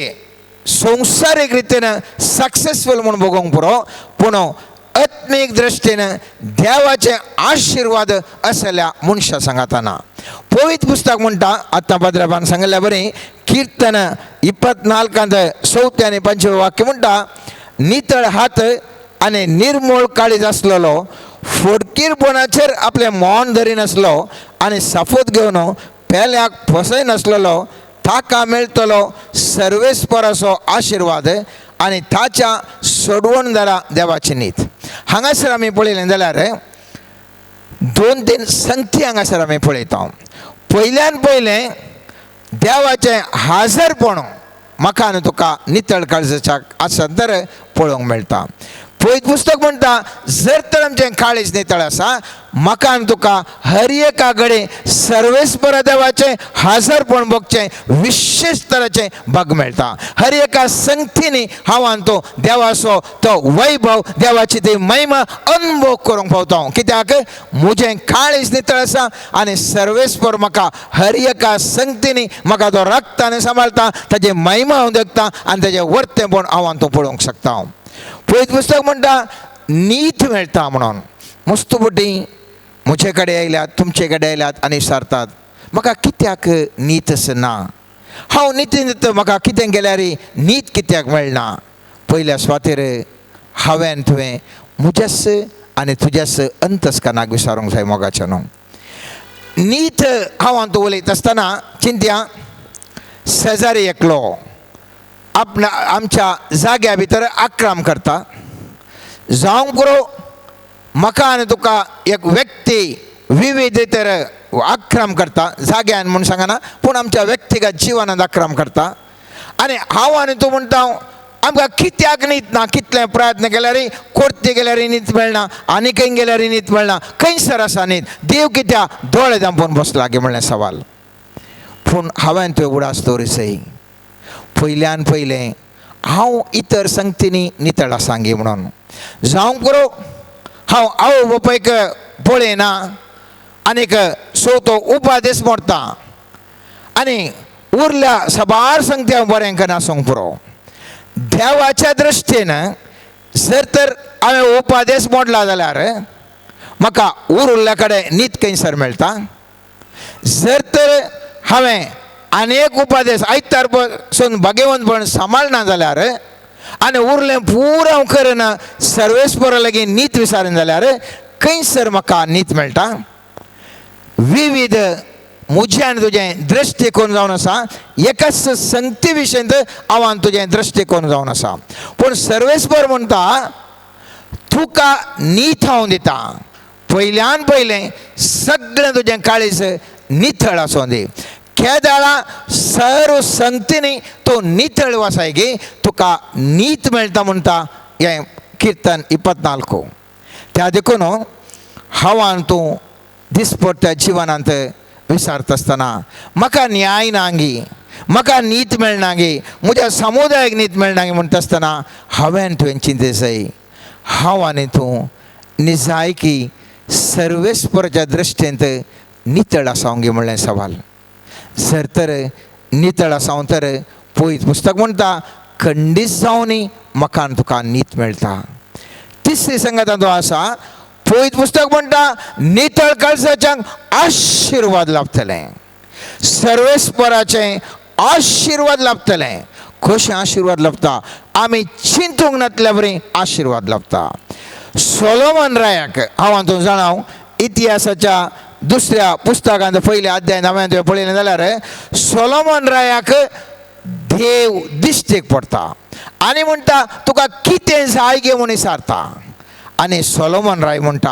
संवसारीक रितीन सक्सेसफूल म्हूण भोगोवंक पुरो, पूण आत्मीक दृश्टीन देवाचे आशिर्वाद असल्या मनशा सांगाताना. पवित्र पुस्तक म्हणटा आतां पाद्राबान सांगिल्ल्या बरी किर्तन 24 4 आनी 5 वाक्य म्हणटा, नितळ हात आनी निर्मूळ काळीज आसलेलो फोडकीरपणाचेर आपलें मौन धरिनासलो आनी साफूत घेवन पेल्याक फसय नासलेलो ताका मेळटलो सर्वेस्पराचो आशिर्वाद आनी ताच्या सोडवणदारा देवाची नीत. हांगासर आमी पळयलें जाल्यार 2-3 संगती हांगासर आमी पळयता. पयल्यान पयलें देवाचें हाजरपण म्हाका आनी तुका नितळ काळजाच्या आसत तर पळोवंक मेळटा. पवित्र पुस्तक म्हणटा जर तर आमचें काळीज नितळ आसा म्हाका आनी तुका हर एका कडेन सर्वेस्पर देवाचें हाजरपण भोगचें विशेश तरेचें भाग मेळटा. हर एका संगतीनी हांव आनी तूं देवाचो तो वैभव देवाची ती महिमा अनुभव करूंक पावता. कित्याक म्हजें काळीज नितळ आसा आनी सर्वेस्पर म्हाका हर एका संगतीनी म्हाका तो राखता आनी सांबाळटा, ताची महिमा हांव देखता आनी ताजें वर्तेपण हांव आनी तूं पळोवंक शकता. पवित्र पुस्तक म्हणटा नीत मेळटा म्हणून. मुस्तुबुटी म्हजे कडेन आयल्यात, तुमचे कडेन आयल्यात आनी विचारतात म्हाका कित्याक नीत ना, हांव नितीन म्हाका कितें केल्यार नीत कित्याक मेळना. पयल्या सुवातेर हांवें तुवें म्हज्याच आनी तुज्याच अंतस्करणाक विचारूंक जाय. मोगाचें न्हू नीत हांव आतां उलयता आसतना चिंत्या शेजारी एकलो आपणा आमच्या जाग्या भितर आक्रम करता जावंक पुरो म्हाका आनी तुका एक व्यक्ती विविध तर आक्रम करता जाग्यान म्हूण सांगना पूण आमच्या व्यक्तिगत जिवनांत आक्रम करता आनी हांव आनी तूं म्हणटा आमकां कित्याक नीत ना, कितले प्रयत्न केल्यार कोर्ती गेल्यार नीत मेळना, आनी खंय गेल्यार नीत मेळना, खंयसर आसा नीत, देव कित्याक दोळे धांपून बसला गे म्हणलें सवाल. पूण हांवें त्यो उडास दवरिसय पयल्यान पयलें हांव इतर संगतींनी नितळ आसा गे म्हणून जावंक पुरो हांव आवय बापायक पळयना आनीक चवथो उपादेश मोडटा आनी उरल्या साबार संगती हांव बरें करना आसूंक पुरो. देवाच्या दृश्टीन जर तर हांवें उपादेश मोडला जाल्यार म्हाका उरिल्ल्या कडेन नीत खंयसर मेळटा. जर तर हांवें आनी एक उपादेश आयतार पसून भाग्यवंतपण सांबाळना जाल्यार आनी उरलें पुरो हांव करना सर्वेस्परा लागीं नीत विचारून जाल्यार खंयसर म्हाका नीत मेळटा. विविध म्हजें आनी तुजें दृश्टिकोन जावन आसा, एकाच संगती विशयंत हांव आनी तुजें दृश्टिकोन जावन आसा. पूण सर्वेस्पर म्हणटा तुका नीत हांव दिता, पयल्यान पयलें सगळें तुजें काळीज नितळ आसूं दी, केदाळा सर्व संगतींनी तूं नितळ वसाय गे तुका नीत मेळटा म्हणटा हें किर्तन 24. त्या देखून हांव आनी तूं दिसपट्ट्या जिवनांत विचारता आसतना म्हाका न्याय ना गी, म्हाका नीत मेळना गे, म्हज्या समुदायाक नीत मेळना गे म्हणटा आसतना हांवें तुवें चिंते जाय हांव आनी तूं निजायकी सर्वेस्पराच्या दृश्टींत नितळ आसा गे म्हणलें सवाल. जर तर नितळ आसा तर पयत पुस्तक म्हणटा खंडीत जावनय म्हाका आनी तुका नीत मेळटा. तिसरी संगत तो आसा पयत पुस्तक म्हणटा नितळ काळजाच्यांक आशिर्वाद लाभतले, सर्वेस्पराचें आशिर्वाद लाभतले. कशें आशिर्वाद लाभता आमी चिंतूंक नातल्या बरी आशिर्वाद लाभता. सोलोमन रायाक हांव हातूंत जाणा इतिहासाच्या दुसऱ्या पुस्तकांत पयल्या अध्यायांत हांवें तुवें पळयलें जाल्यार सोलोमन रायाक देव दिश्टीक पडटा आनी म्हणटा तुका कितें जाय गे म्हूण विचारता. आनी सोलोमन राय म्हणटा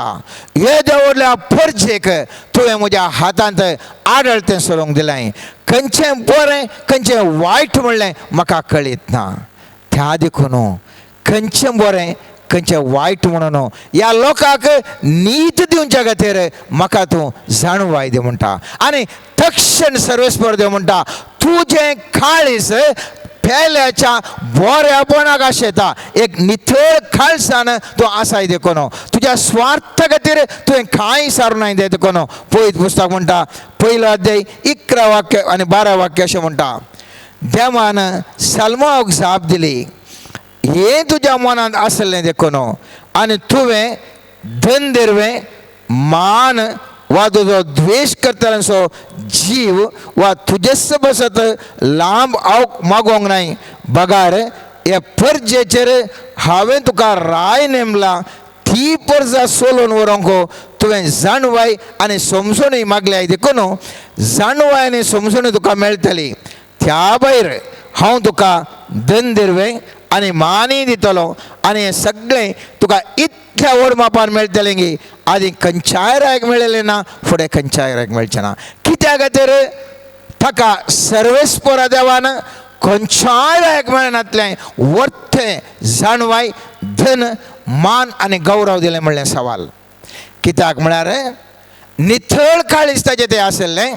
हे देवडल्या परजेक तुवें म्हज्या हातांत आडळतें सोडूंक दिलें, खंयचें बरें खंयचें वायट म्हणलें म्हाका कळीत ना, त्या देखून खंयचें बरें खंयचें वायट म्हणून ह्या लोकांक नीत दिवच्या खातीर म्हाका तूं जाणवाय दी म्हणटा. आनी तक्षण सर्वेस्पर देव म्हणटा तुजें काळीज पेल्याच्या बऱ्यापणाक आशेता, एक नितळ काळसान तूं आसाय देखून तुज्या स्वार्थ खातीर तुवें कांय सारूं नाय देखून. पयत पुस्तक म्हणटा पयलो अध्याय 11 वाक्य आनी 12 वाक्य अशें म्हणटा देवान सल्माक जाप दिली हें तुज्या मनांत आसलें देखून आनी तुवें धनदेरवें मान वा तुजो द्वेश करतल्यांचो जीव वा तुजेच बसत लांब आवक मागोंक नाय बगार हे परजेचेर हांवें तुका राय नेमला ती परजा सोलोवन व्हरूंक तुवें जाणवाय आनी समजणूय मागल्या देखून जाणवाय आनी समजणूय तुका मेळटली, त्या भायर हांव तुका धनदेरवें आनी मानय दितलो आनी हें सगळें तुका इतल्या व्हड मापान मेळटलें गी आदी खंयच्याय रायक मेळिल्लें ना, फुडें खंयच्याय रायक मेळचें ना. कित्या खातीर ताका सर्वेस्परा देवान खंयच्याय रायक मेळनातलें वर्तें जाणवाय धन मान आनी गौरव दिलें म्हणलें सवाल. कित्याक म्हळ्यार नितळ काळीज ताजें तें आशिल्लें,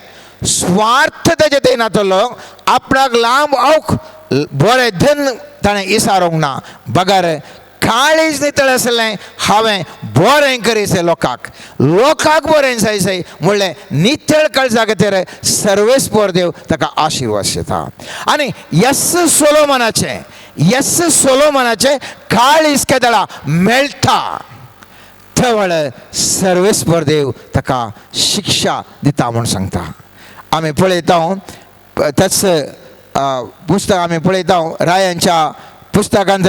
स्वार्थ ताजें तें नातलो, आपणाक लांब आवक बरें धन ताणें इसारूंक ना, बगर काळीज नितळ आसलें हांवें बरें करीसे लोकांक, लोकांक बरें जाय जाय म्हणलें नितळ काळजा खातीर सर्वेस्पर देव ताका आशिर्वाद दिता. आनी यस सोलोमनाचें, यस सोलोमनाचें काळीज केदळा मेळटा थवळ सर्वेस्पर देव ताका शिक्षा दिता म्हूण सांगता. आमी पळयता त्याच पुस्तक आमी पळयता रायांच्या पुस्तकांत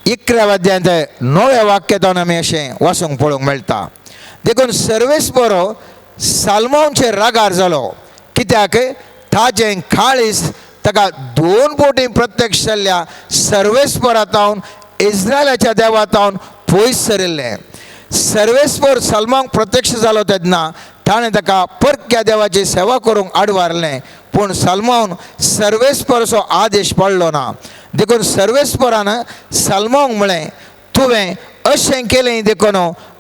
11व्या अध्यायांत 9व्या वाक्यांत आमी अशें वाचूंक पळोवंक मेळटा. देखून सर्वेस्पर सालमांवचेर रागार जालो, कित्याक ताजें काळीज ताका 2 बोटी प्रत्यक्ष जाल्ल्या सर्वेस्परातावन इस्रायलाच्या देवातावन पयस सरिल्लें. सर्वेस्पर सलमांक प्रत्यक्ष जालो तेन्ना ताणें ताका परक्या देवाची सेवा करूंक आडवारलें, पूण सलमावन सर्वेस्पराचो आदेश पडलो ना. देखून सर्वेस्परान सलमांक म्हळें, तुवें अशें केलें देखून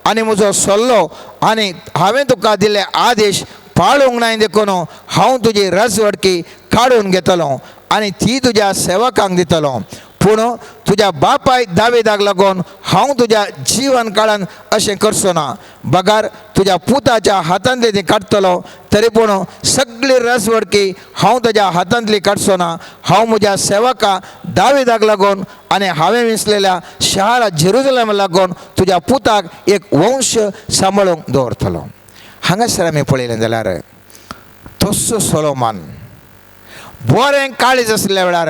आनी म्हजो सल्लो आनी हांवें तुका दिल्ले आदेश पाळूंक नाय देखून हांव तुजी रजवडकी काडून घेतलो आनी ती तुज्या सेवकांक दितलो, पूण तुज्या बापाय दावेदाक लागून हांव तुज्या जिवन काळान अशें करचो ना, बगार तुज्या पुताच्या हातांतली ती काडटलो, तरी पूण सगळी रजवडकी हांव तुज्या हातांतली काडचो ना. हांव म्हज्या सेवका दावेदाक लागून आनी हांवें विसलेल्या शहरा जेरुजलेमा लागून तुज्या पुताक एक वंश सांबाळूंक दवरतलो. हांगासर आमी पळयलें जाल्यार तस्सो सोलोमान बरें काळीज आसल्या वेळार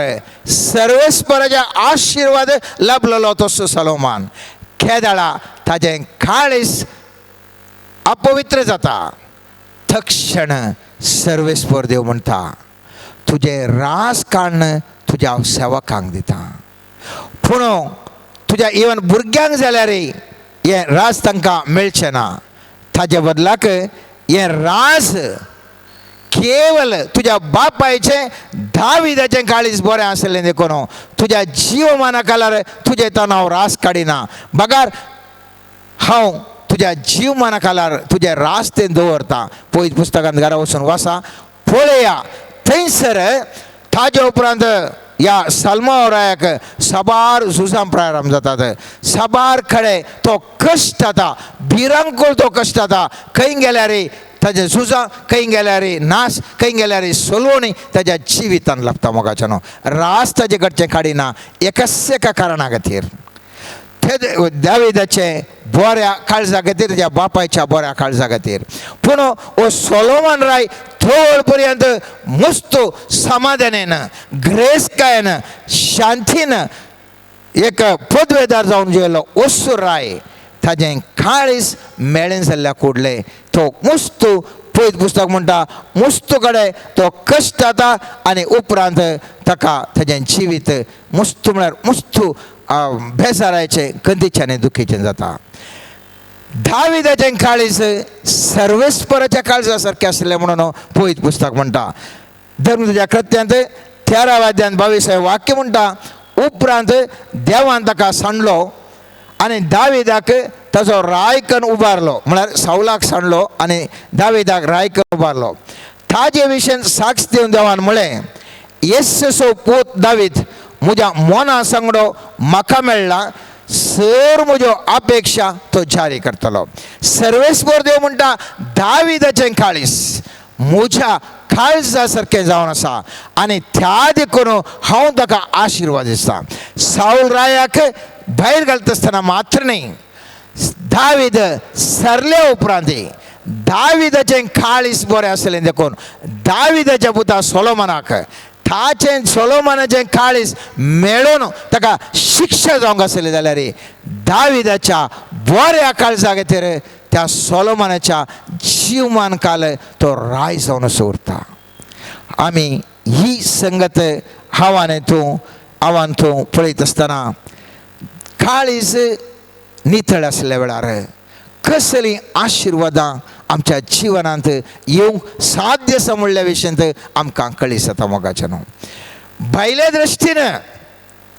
सर्वेस्पराच्या आशिर्वाद लाभलेलो तस्सो सोलोमान केदळा ताजें काळीज अपवित्र जाता. तक्षण सर्वेस्पर देव म्हणटा तुजें रास काडून तुज्या सेवकांक दिता, पूण तुज्या इवन भुरग्यांक जाल्यार हें रास तांकां मेळचें ना. ताजे बदलाक हें रास केवल तुज्या बापायचें दाविदाचें काळीज बरें आसलें देखून तुज्या जीवमाना कालार तुजें तो हांव रास काडिना, बगार हांव तुज्या जीवमाना कालार तुजें रास तें दवरता. पयत पुस्तकांत घरा वचून वासा पळया. थंयसर ताजे उपरांत ह्या सलमाव रायाक साबार झुजां प्रारंभ जातात. साबार कडेन तो कश्ट जाता, भिरांकूळ तो कश्ट जाता. खंय गेल्यार ताजे झुजां, खंय गेल्यार नाश, खंय गेल्यार सोलवणी ताज्या जिवितान लागता. मोगाच्यानो रास ताजे कडचें काडिना एकाच एका कारणा खातीर, ते दाविदाचें बऱ्या काळजा खातीर, ताज्या बापायच्या बऱ्या काळजा खातीर. पूण हो सोलोमन राय थोड पर्यंत मस्त समाधानेन, ग्रेसकायेन, शांतीन एक पदवेदार जावन गेलो ओसू राय ताजें काळीज मेळें जाल्ल्या कुडलें. तो मस्त पयत पुस्तक म्हणटा मस्त कडेन तो कश्ट जाता आनी उपरांत ताका ताजें जिवीत मस्त म्हळ्यार मस्त बेजाराचें, कंदीचें आनी दुखीचें जाता. दाविदाचें काळीज सर्वेस्पराच्या काळजा सारकें आसलें म्हणून पयत पुस्तक म्हणटा. धर्म तुज्या कृत्यांत 13व्या अध्यायांत 22 वाक्य म्हणटा, उपरांत देवान ताका सांडलो आनी दाविदाक ताचो रायकन उबारलो, म्हळ्यार सावलाक सांडलो आनी दाविदाक रायकन उबारलो. ताजे विशयन साक्ष दिवन देवान म्हळें, येसो पूत दावीद म्हज्या मना सांगडो म्हाका मेळ्ळा, सर म्हज्यो अपेक्षा तो जारी करतलो. सर्वेस्पर देव म्हणटा दाविदाचें काळीज म्हज्या काळजा सारकें जावन आसा आनी त्या देखून हांव ताका आशिर्वाद दिसता. सावल रायाक भायर घालता आसतना मात्र न्ही, दावीद सरल्या उपरांत दाविदाचें काळीज बरें आसलें देखून दाविदाच्या पुता सोलोमनाक ताचें सोलोमनाचें काळीज मेळून ताका शिक्षा जावंक आसली जाल्यार दाविदाच्या बऱ्या काळजा खातीर त्या सोलोमनाच्या जीवमान काल तो राय जावन असो उरता. आमी ही संगत हांव तूं हांवान तूं पळयत आसतना काळीज नितळ आसल्या वेळार कसलीं आशिर्वादां आमच्या जिवनांत येवंक साध्य आसा म्हणल्या विशयांत आमकां कळीस जाता. मोगाच्यान भायल्या दृश्टीन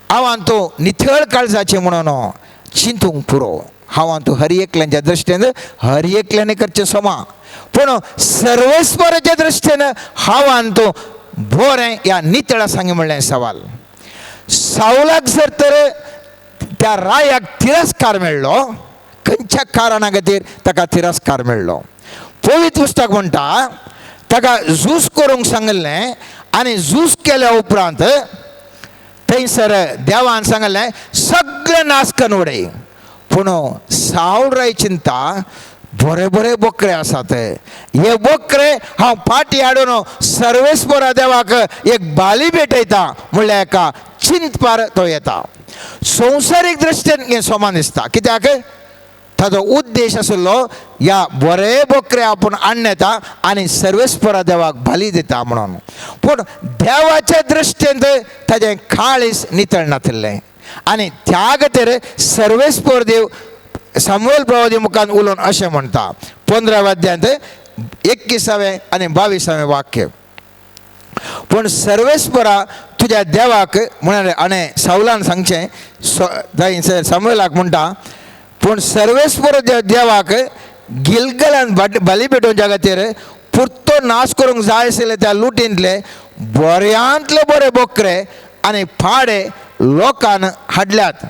हांवान तूं नितळ काळजाचें म्हणून चिंतूंक पुरो. हांवान तूं हर एकल्यांच्या दृश्टीन हर एकल्याने करचें समा, पूण सर्वेस्पराच्या दृश्टीन हांवान तूं बरें ह्या नितळा सांगी म्हणलें सवाल. सावलाक जर तर त्या रायाक तिरस्कार मेळ्ळो, खंयच्या कारणा खातीर ताका तिरस्कार मेळ्ळो? पवित्र पुस्तक म्हणटा ताका झूज करूंक सांगिल्लें आनी झूज केल्या उपरांत थंयसर देवान सांगिल्लें सगळें नाश करून उडय, पूण सावळराय चिंता बरे बरे बोकरे आसात, हे बोकरे हांव फाटी हाडून सर्वेस्परा देवाक एक बाली भेटयता म्हणल्यार एका चिंतपार तो येता. संवसारीक दृश्टीन हें समान दिसता, कित्याक ताजो उद्देश आशिल्लो ह्या बरे बोकरे आपूण हाडून येता आनी सर्वेस्परा देवाक बाली दिता म्हणून. पूण देवाच्या दृश्टीन ताजें काळीज नितळ नाशिल्लें आनी त्या खातीर सर्वेस्पर देव सामुएल प्रवादी मुखान उलोवन अशें म्हणटा 15व्या अध्यायांत 21वें आनी 22वें वाक्य, पूण सर्वेस्परा तुज्या देवाक म्हळ्यार आनी सावलान सांगचें सामुएलाक म्हणटा, पूण सर्वेस्पर देवाक गिलगलान बली पेटोवच्या खातीर पुरतो नाश करूंक जाय आशिल्ले त्या लुटींतले बऱ्यांतले बरे बोकरे आनी पाडे लोकान हाडल्यात.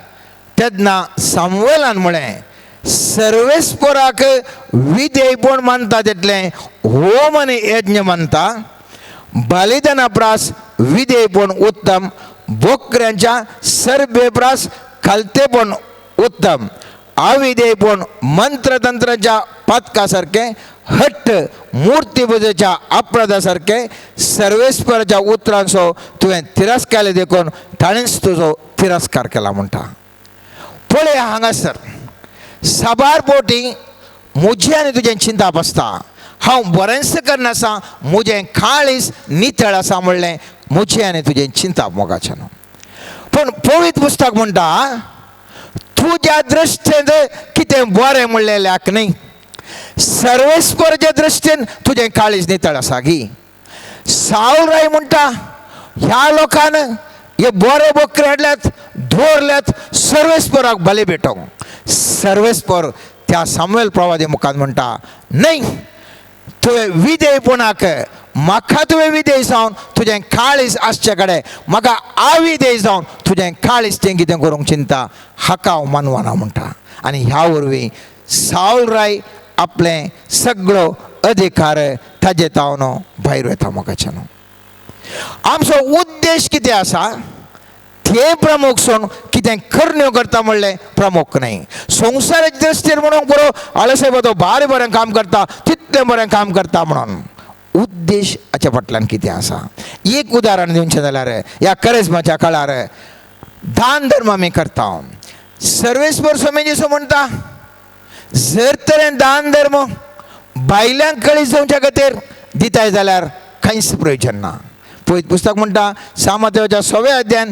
तेन्ना सामुएलान म्हळें सर्वेस्पराक विधेयपण मानता तितलें होम आनी यज्ञ मानता, बलिदाना प्रास विधेयपण उत्तम, बोकऱ्यांच्या सरबे प्रास खालतेपण उत्तम, अविधेयपण मंत्रतंत्राच्या पातका सारकें, हट्ट मूर्तीपुजेच्या अपराधा सारकें, सर्वेस्पराच्या उतरांचो तुवें तिरस्कार देखून ताणेंच तुजो तिरस्कार केला म्हणटा. पळय हांगासर साबार बोटी म्हजें आनी तुजें चिंताप आसता, हांव बरेंच करनासा, म्हजें काळीज नितळ आसा म्हणलें म्हजें आनी तुजें चिंताप मोगाचें न्हू. पूण पवित्र पुस्तक म्हणटा तुज्या दृश्टीन कितें बरें म्हणलें लेख न्ही, सर्वेस्पराच्या दृश्टीन तुजें काळीज नितळ आसा गी. सावळराय म्हणटा ह्या लोकान हे बरे बोकरे हाडल्यात दवरल्यात सर्वेस्पराक बली भेटोवंक. सर्वेस्पर त्या सामुएल प्रवादी मुखार म्हणटा न्हय, तुवें विधेयपणाक म्हाका तुवें विधेय जावन तुजें काळीज आसचे कडेन म्हाका आविधेय जावन तुजें काळीज तें कितें करूंक चिंता हाका हांव मानवना म्हणटा. आनी ह्या वरवीं सावळराय आपलें सगळो अधिकार ताजे तावन भायर वता मोगाच्यान. आमचो उद्देश कितें आसा ते प्रमुख सोन कितें करण्यो करता म्हणलें प्रमुख न्हय. संवसाराच्या दृश्टीन म्हणूंक बरो आळसायब तो भारी बरें काम करता, तितलें बरें काम करता म्हणून उद्देश हाच्या फाटल्यान कितें आसा. एक उदाहरण दिवचें जाल्यार ह्या करेज्माच्या काळार दान धर्म आमी करता. सर्वेस्पर स्वामी जेसू म्हणटा जर तरेन दान धर्म बायल्यांक कळी जावच्या खातीर दिताय जाल्यार कांयच प्रयोजन ना. पयत पुस्तक म्हणटा सामतेच्या 6व्या अध्यायान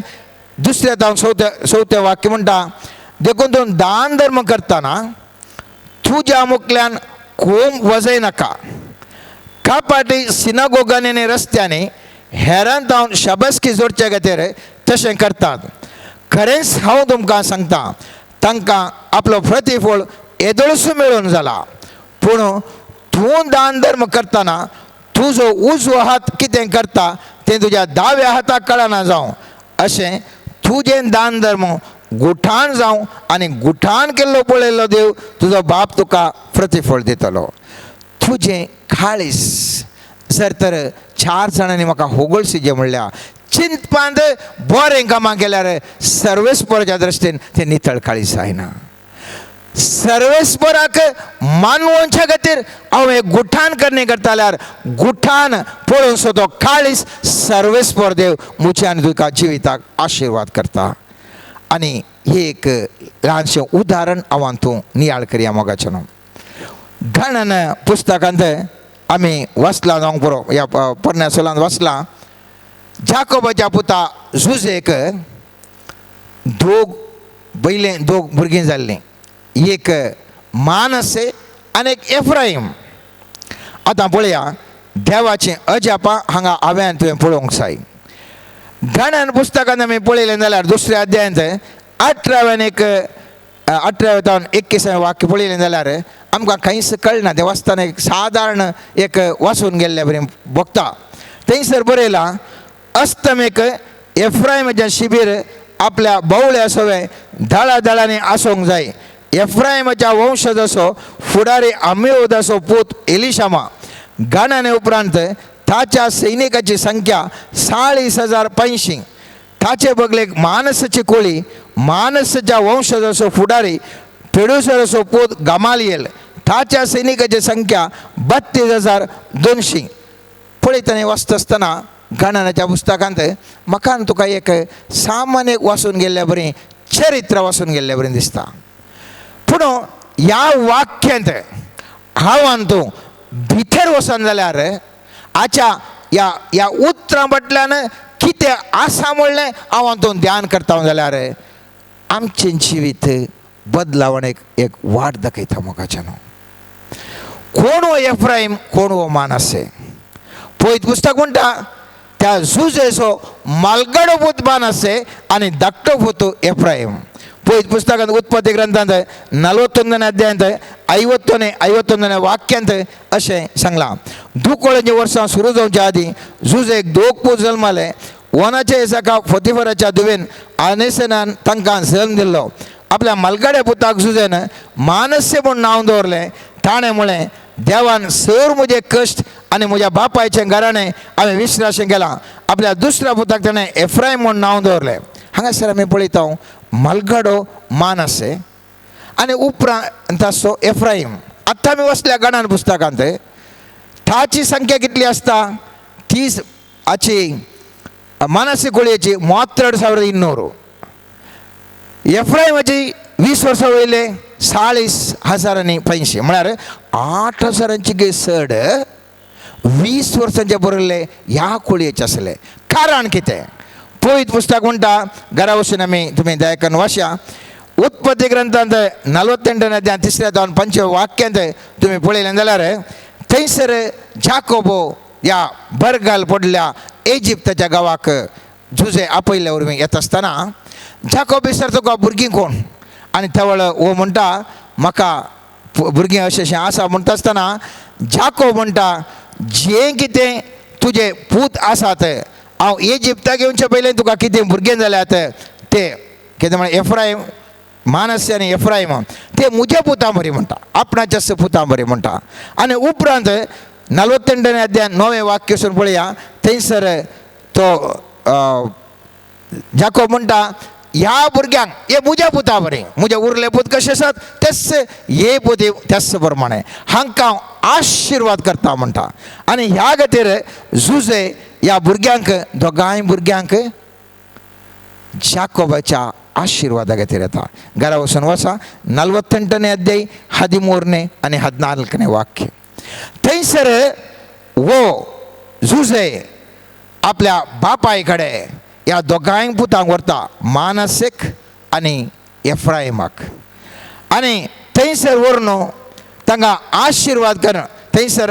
2 जावन 4थें वाक्य म्हणटा देखून तूं दान धर्म करतना तुज्या मुखल्यान कोम वजय नाका, कापाटी सिनागोगांनी आनी रस्त्यांनी हेरान जावन शाबासकी जोडचे खातीर तशें करतात. खरेंच हांव तुमकां सांगता तांकां आपलो प्रतिफळ येदोळसो मेळून जाला. पूण तूं दान धर्म करतना तुजो उजवो हात कितें करता तें तुज्या दाव्या हाताक कळना जावं, अशें तुजें दान धर्म गुठान जावं आनी गुठान केल्लो पळयल्लो देव तुजो बाप तुका प्रतिफळ दितलो. तुजें काळीज जर तर 4 जाणांनी म्हाका होगळशी म्हणल्या चिंतपांत बरें कामां केल्यार सर्वेस्पराच्या दृश्टीन तें नितळ काळीज जायना. सर्वेस्पराक मानवोच्या खातीर हांव एक गुठान करणी करता जाल्यार गुठान पळोवन सो तो काळीज सर्वेस्पर देव म्हज्या आनी तुका जिविताक आशिर्वाद करता. आनी हे एक ल्हानशें उदाहरण हांव तूं नियाळ करया मोगाचें न्हू. गणन पुस्तकांत आमी वाचलां जावंक पुरो ह्या पोरण्या सोलांत वाचलां जाकोबाच्या पुता जुजेक 2 भुरगीं जाल्लीं, एक मानसे आनी एक एफ्राईम. आतां पळया देवाचें अजापां हांगा हांवें तुवें पळोवंक जाय. गणन पुस्तकांत आमी पळयलें जाल्यार 2ऱ्या अध्यायांत 18व्या जावन 21वें वाक्य पळयलें जाल्यार आमकां कांयच कळना. तें वाचतना एक सादारण एक वाचून गेल्ल्या बरें भोगता. थंयसर बरयलां अस्तमेक एफ्रायमाचें शिबीर आपल्या बावळ्या सवें दळा दळांनी आसूंक जाय. एफ्रायमाच्या वंशजाचो फुडारी अम्मिहूदाचो पूत एलिशामा. गणने उपरांत ताच्या सैनिकाची संख्या 40,500. ताचे बगलेक मानसाची कोळी मानसाच्या वंशजाचो फुडारी पेडुसराचो पूत गमालियल ताच्या सैनिकाची संख्या 32,200. पळयतना वाचता आसतना गणनाच्या पुस्तकांत म्हाका तुका एक सामान्य वाचून गेल्ल्या बरी चरित्र वाचून गेल्ल्या बरी दिसता. पूण ह्या वाक्यांत हांव आनी तूं भितर वचून जाल्यार आच्या ह्या ह्या उतरां फाटल्यान कितें आसा म्हणलें हांव आनी तूं ध्यान करता जाल्यार आमचें जिवीत बदलावण एक एक वाट दाखयता मोगाच्यान. कोण हो एफ्रायम, कोण हो मानसे? पळयत पुस्तक म्हणटा त्या जुजेचो मालगडो पूत मानसे आनी धाकटो पूत एफ्रायम. ಪೋಯ್ತು ಪುಸ್ತಕದ ಉತ್ಪತ್ತಿ ಗ್ರಂಥಾಂತ 41ನೇ ಅಧ್ಯಾಯ 50ನೇ 51ನೇ वाक्यांत अशें सांगलां. दुकोळांची वर्सां सुरू जावच्या आदीं जुजेक दोग पूत जल्माले. वनाच्या एसाका फोतिफराच्या दुवेन आनेसेनान तांकां जल्म दिल्लो. आपल्या मालगाड्या पुताक जुजेन मानस्य म्हूण नांव दवरलें. ताणें म्हणलें, देवान सर म्हजे कश्ट आनी म्हज्या बापायचें घराणें हांवें विश्राशें केलां. आपल्या दुसऱ्या पुताक ताणें एफ्रायम म्हूण नांव दवरलें. हांगासर आमी पळयता मालगाडो मानसे आनी उपरांत आसतो एफ्रायम. आतां आमी वचल्या गणान पुस्तकांत ताची संख्या कितली आसता? 30 हाची मानसी कोळयेची 32,200. एफ्रायमाची 20 वर्सां वयले 40,085, म्हळ्यार 8,000 गे चड 20 वर्सांचे बरयल्ले ह्या कोळयेचे आसले. कारण कितें? पवित्र पुस्तक म्हणटा घरा वचून आमी तुमी दया करून वाचया. उत्पत्ती ग्रंथांत 48ನೇ अध्याय 3 जावन 5 वाक्यांत तुमी पळयलें जाल्यार थंयसर जाकोबो ह्या बरगाल पडल्या इजिप्ताच्या गांवाक जुजे आपयल्ल्या वरवीं येता आसतना जाकोब विचारता तुका भुरगीं कोण? आनी तवळ हो म्हणटा म्हाका भुरगीं अशें अशें आसा. म्हणटा आसतना जाकोब म्हणटा जें कितें तुजे पूत आसात हांव इजिप्ताक येवचे पयलीं तुका कितें भुरगें जाल्यात ते कितें म्हळ्यार एफ्रायम मानस्य आनी एफ्रायम ते म्हज्या पुतां बरी म्हणटा, आपणाच्याच पुतां बरी म्हणटा. आनी उपरांत 48ನೇ अध्याय 9 वाक्य सून पळया थंयसर तो जाकोब म्हणटा ह्या भुरग्यांक हे म्हज्या पुता बरी, म्हजे उरले पूत कशे आसात तेच हे पूत त्याच प्रमाणे हांकां आशिर्वाद करता म्हणटा. आनी ह्या खातीर जुजे ह्या भुरग्यांक दोगांय भुरग्यांक जाकोबाच्या आशिर्वादा खातीर येता. घरा वचून वचा 48ನೇ अध्याय 13ನೇ आनी 14ನೇ वाक्य. थंयसर वो जुजे आपल्या बापाय कडेन ह्या दोगांय पुतांक व्हरता, मानसीक आनी एफ्रायमाक. आनी थंयसर व्हरून तांकां आशिर्वाद कर. थंयसर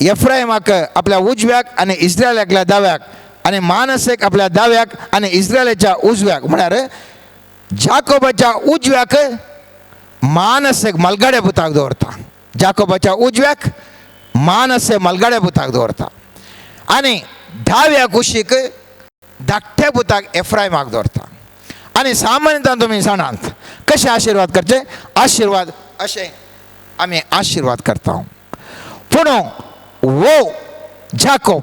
एफ्रायमाक आपल्या उजव्याक आनी इस्रायलाकल्या दाव्याक आनी मानसीक आपल्या दाव्याक आनी इस्रायलाच्या उजव्याक, म्हळ्यार जाकोबाच्या उजव्याक मानसीक मलगाड्या पुताक दवरता. जाकोबाच्या उजव्याक मानसे मलगाड्या पुताक दवरता आनी दाव्या कुशीक धाकट्या पुताक एफ्रायमाक दवरता. आनी सामान्यतान तुमी जाणात कशें आशिर्वाद करचे? आशिर्वाद अशें आमी आशिर्वाद करता. पूण वो जाकोब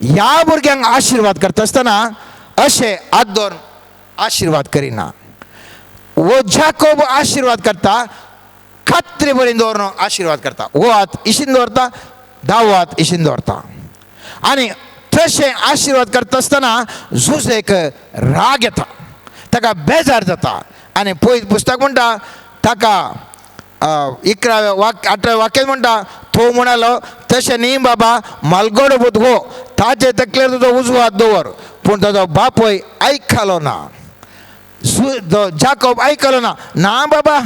ह्या भुरग्यांक आशिर्वाद करता आसतना अशें हात दवरून आशिर्वाद करिना. वो जाकोब आशिर्वाद करता खात्री बरी दवरून आशिर्वाद करता. वो हात इशीन दवरता, दावो हात इशीन दवरता. आनी तशें आशिर्वाद करता आसतना जुजेक राग येता, ताका बेजार जाता. आनी पयत पुस्तक म्हणटा ताका 11व्या वाक्य 8व्या वाक्यान म्हणटा तो म्हणालो तशें न्ही बाबा, मालगडो पूत हो, ताचे तकलेर तुजो उजवो हात दवर. पूण ताजो बापूय आयकलो ना. जाकोब आयकलो ना. ना बाबा,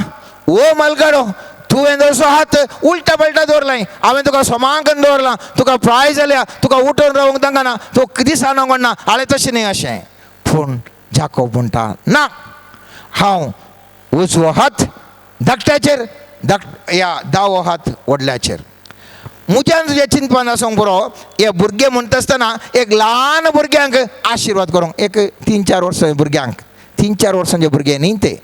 ओ मालगाडो, तुवें जसो हात उल्टा पलटा दवरलाय, हांवें तुका सोमांकन दवरलां, तुका प्राय जाल्या, तुका उठून रावंक तांकां तूं दिसाना कोण ना, हांवें तशें न्ही अशें. पूण जाकोब म्हणटा ना, हांव उजवो हात धाकट्याचेर, ह्या दावो हात व्हडल्याचेर. म्हज्यान तुज्या चिंतपान आसूंक पुरो. हे भुरगे म्हणटा आसतना एक ल्हान भुरग्यांक आशिर्वाद करूंक, एक 3-4 वर्सां भुरग्यांक, 3-4 वर्सांचे भुरगे न्ही ते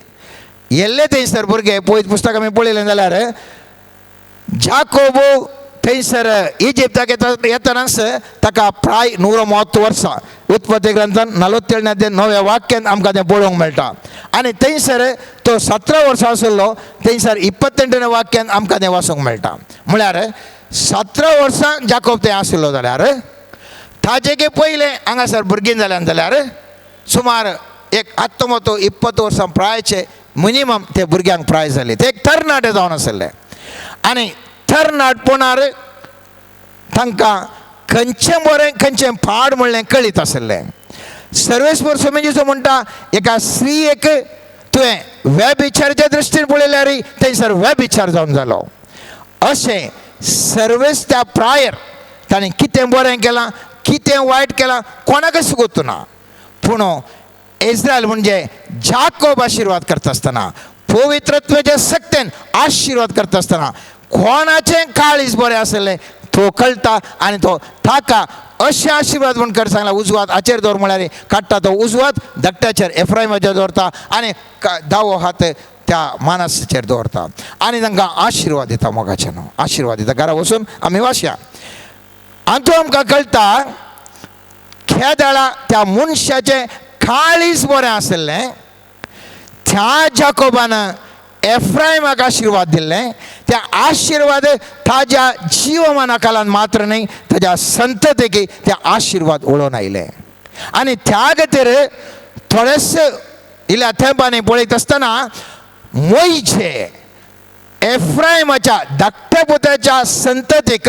येल्ले थंयसर भुरगे. पयत पुस्तक आमी पळयलें जाल्यार जाकोबो थंयसर इजिप्ताक येतनाच ताका प्राय 130 वर्सां. उत्पत्ती ग्रंथान 47 9व्या वाक्यान आमकां तें पळोवंक मेळटा. आनी थंयसर तो 17 वर्सां आशिल्लो. थंयसर 28 वाक्यान आमकां तें वाचूंक मेळटा. म्हळ्यार 17 वर्सां जाकोब थंय आशिल्लो जाल्यार ताजे पयलें हांगासर भुरगीं जाल्यान जाल्यार सुमार एक 19 20 वर्सां प्रायचे मिनिमम ते भुरग्यांक प्राय जाले. ते एक तरणाटे जावन आशिल्ले आनी तरणाटपणार तांकां खंयचें बरें खंयचें पाड म्हणलें कळीत आशिल्लें. सर्वेस्पर स्वामीजीचो म्हणटा एका स्त्रीयेक तुवें व्यभिचाराच्या दृश्टीन पळयल्यार थंयसर व्यभिचार जावन जालो. अशें सर्वेस त्या प्रायर ताणें कितें बरें केलां कितें वायट केलां कोणाकच गोत्तू ना. पूण इस्रायल म्हणजे जाकोब आशिर्वाद करता आसतना पवित्रत्वाच्या सक्तेन आशिर्वाद करता आसतना कोणाचें काळीज बरें आशिल्लें तो कळटा आनी तो ताका अशें आशिर्वाद म्हूण कर सांगला. उजवात हाचेर दवर म्हळ्यार काडटा तो उजवात धाकट्याचेर एफ्रायमाचेर दवरता आनी दावो हात त्या मानसाचेर दवरता आनी तांकां आशिर्वाद दिता. मोगाचे न्हू आशिर्वाद दिता. घरा वचून आमी वाचया आनी तो आमकां कळटा खेदाळा त्या मनशाचें काळीज बरें आशिल्लें. त्या जाकोबान एफ्रायमाक आशिर्वाद दिल्लें. त्या आशिर्वाद ताज्या जिवमाना कालान मात्र न्हय ताज्या संततेक त्या आशिर्वाद उडोवन आयले. आनी त्या खातीर थोडेच इल्ल्या तेंपांनी पळयत आसतना मोयजे एफ्रायमाच्या धाकट्या पुताच्या संततेक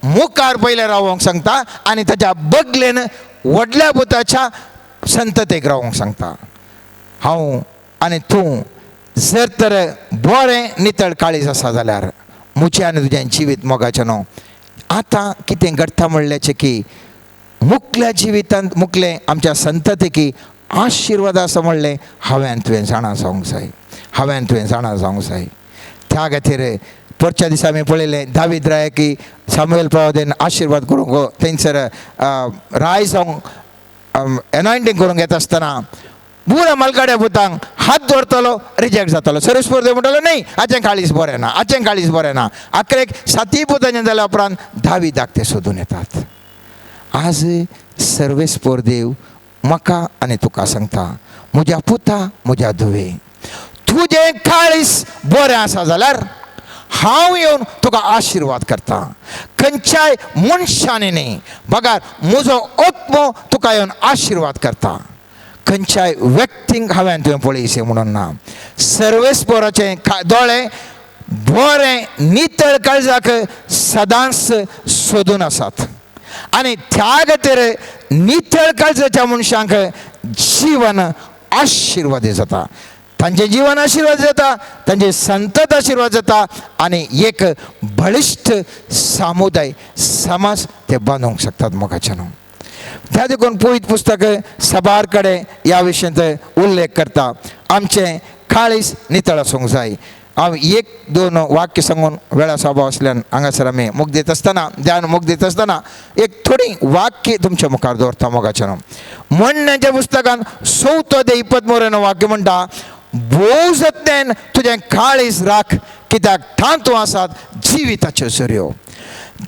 मुखार पयलें रावोंक सांगता आनी ताच्या बगलेन व्हडल्या पुताच्या संततेक रावोंक सांगता. हांव आनी तूं जर तर बरें नितळ काळीज आसा जाल्यार म्हजें आनी तुजें जिवीत मोगाचें न्हू. आतां कितें घडटा म्हणल्याचें की मुखल्या जिवितांत मुखलें आमच्या संततेकी आशिर्वाद आसा म्हणलें हांवें तुवें जाणा जावंक जाय. हांवें तुवें जाणा जावंक जाय. त्या खातीर परच्या दिसा आमी पळयलें दावीद रायाकी सामुएल प्रवादेन आशिर्वाद करूंक थंयसर राय जावंक एनॉयंटींग करूंक येता आसतना पुरा मालकाड्या पुतांक हात दवरतलो रिजेक्ट जातलो. सर्वेस्पर देव म्हणटलो न्हय हाचें काळीज बरें ना हाचें काळीज बरें ना. आखरेक साती पुतांचें जाल्या उपरांत दावीदाक ते सोदून येतात. आज सर्वेस्पर देव म्हाका आनी तुका सांगता म्हज्या पुता म्हज्या धुवे तुजें काळीज बरें आसा जाल्यार हांव येवन तुका आशिर्वाद करता. खंयच्याय मनशांनी न्ही बगार म्हजो आत्मो तुका येवन आशिर्वाद करता. खंयच्याय व्यक्तींक हांवें तुवें पळयशें म्हणून ना. सर्वेस्पराचें दोळे बरें नितळ काळजाक सदांच सोदून आसात आनी त्या खातीर नितळ काळजाच्या मनशांक जिवन आशिर्वादी जाता. तांचें जिवन आशिर्वाद जाता, तांचे संतत आशिर्वाद जाता आनी एक बळिश्ट समुदाय समाज ते बांदूंक शकतात मोगाचे न्हू. त्या देखून पवित्र पुस्तक सबार कडेन ह्या विशयांत उल्लेख करता. आमचें काळीज नितळ आसूंक जाय. हांव एक दोन वाक्य सांगून वेळाचो अभाव आसल्यान हांगासर आमी मुख दित आसतना ध्यान मुख दित आसतना एक थोडी वाक्य तुमच्या मुखार दवरता मोगाचें न्हू. म्हणण्याच्या पुस्तकान 4 ते 23 वाक्य म्हणटा भोव जतनेन तुजें काळीज राख कित्याक तातूंत आसात जिविताच्यो सरयो.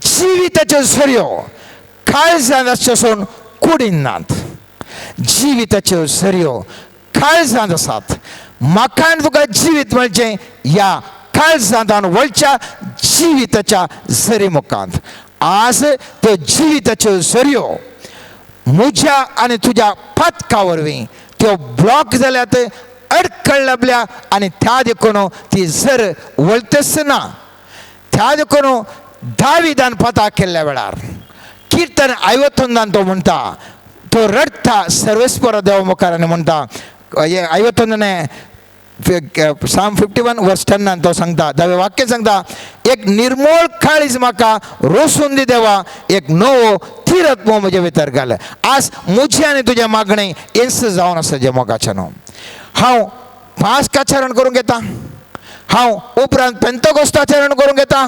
जिविताच्यो सरयो काळजांत आसच्यो सोडून कुडीन नात. जिविताच्यो सरयो काळजांत आसात. म्हाका आनी तुका जिवीत मेळचें ह्या काळजांत वळच्या जिविताच्या सरी मुखांत. आज त्यो जिविताच्यो सरयो म्हज्या आनी तुज्या पातका वरवीं त्यो ब्लॉक जाल्यात, अडखळ लाबल्या आनी त्या देखून ती जर वळतच ना. त्या देखून दाविदान पता केल्ल्या वेळार किर्तन 51 तो म्हणटा तो रडटा सर्वेस्पर देवा मुखार आनी म्हणटा 51 Psalm 51 verse 10 तो सांगता दावे वाक्य सांगता एक निर्मोळ काळीज म्हाका रोसून दी देवा एक नवो तिरत मो म्हजे भितर घाल. आज म्हजें आनी तुजें मागणें येन्स जावन आसा जें मोगाचें न्हू. हांव पास्क आचरण करूंक येता, हांव उपरांत पेंतकोस्त आचरण करूंक येता.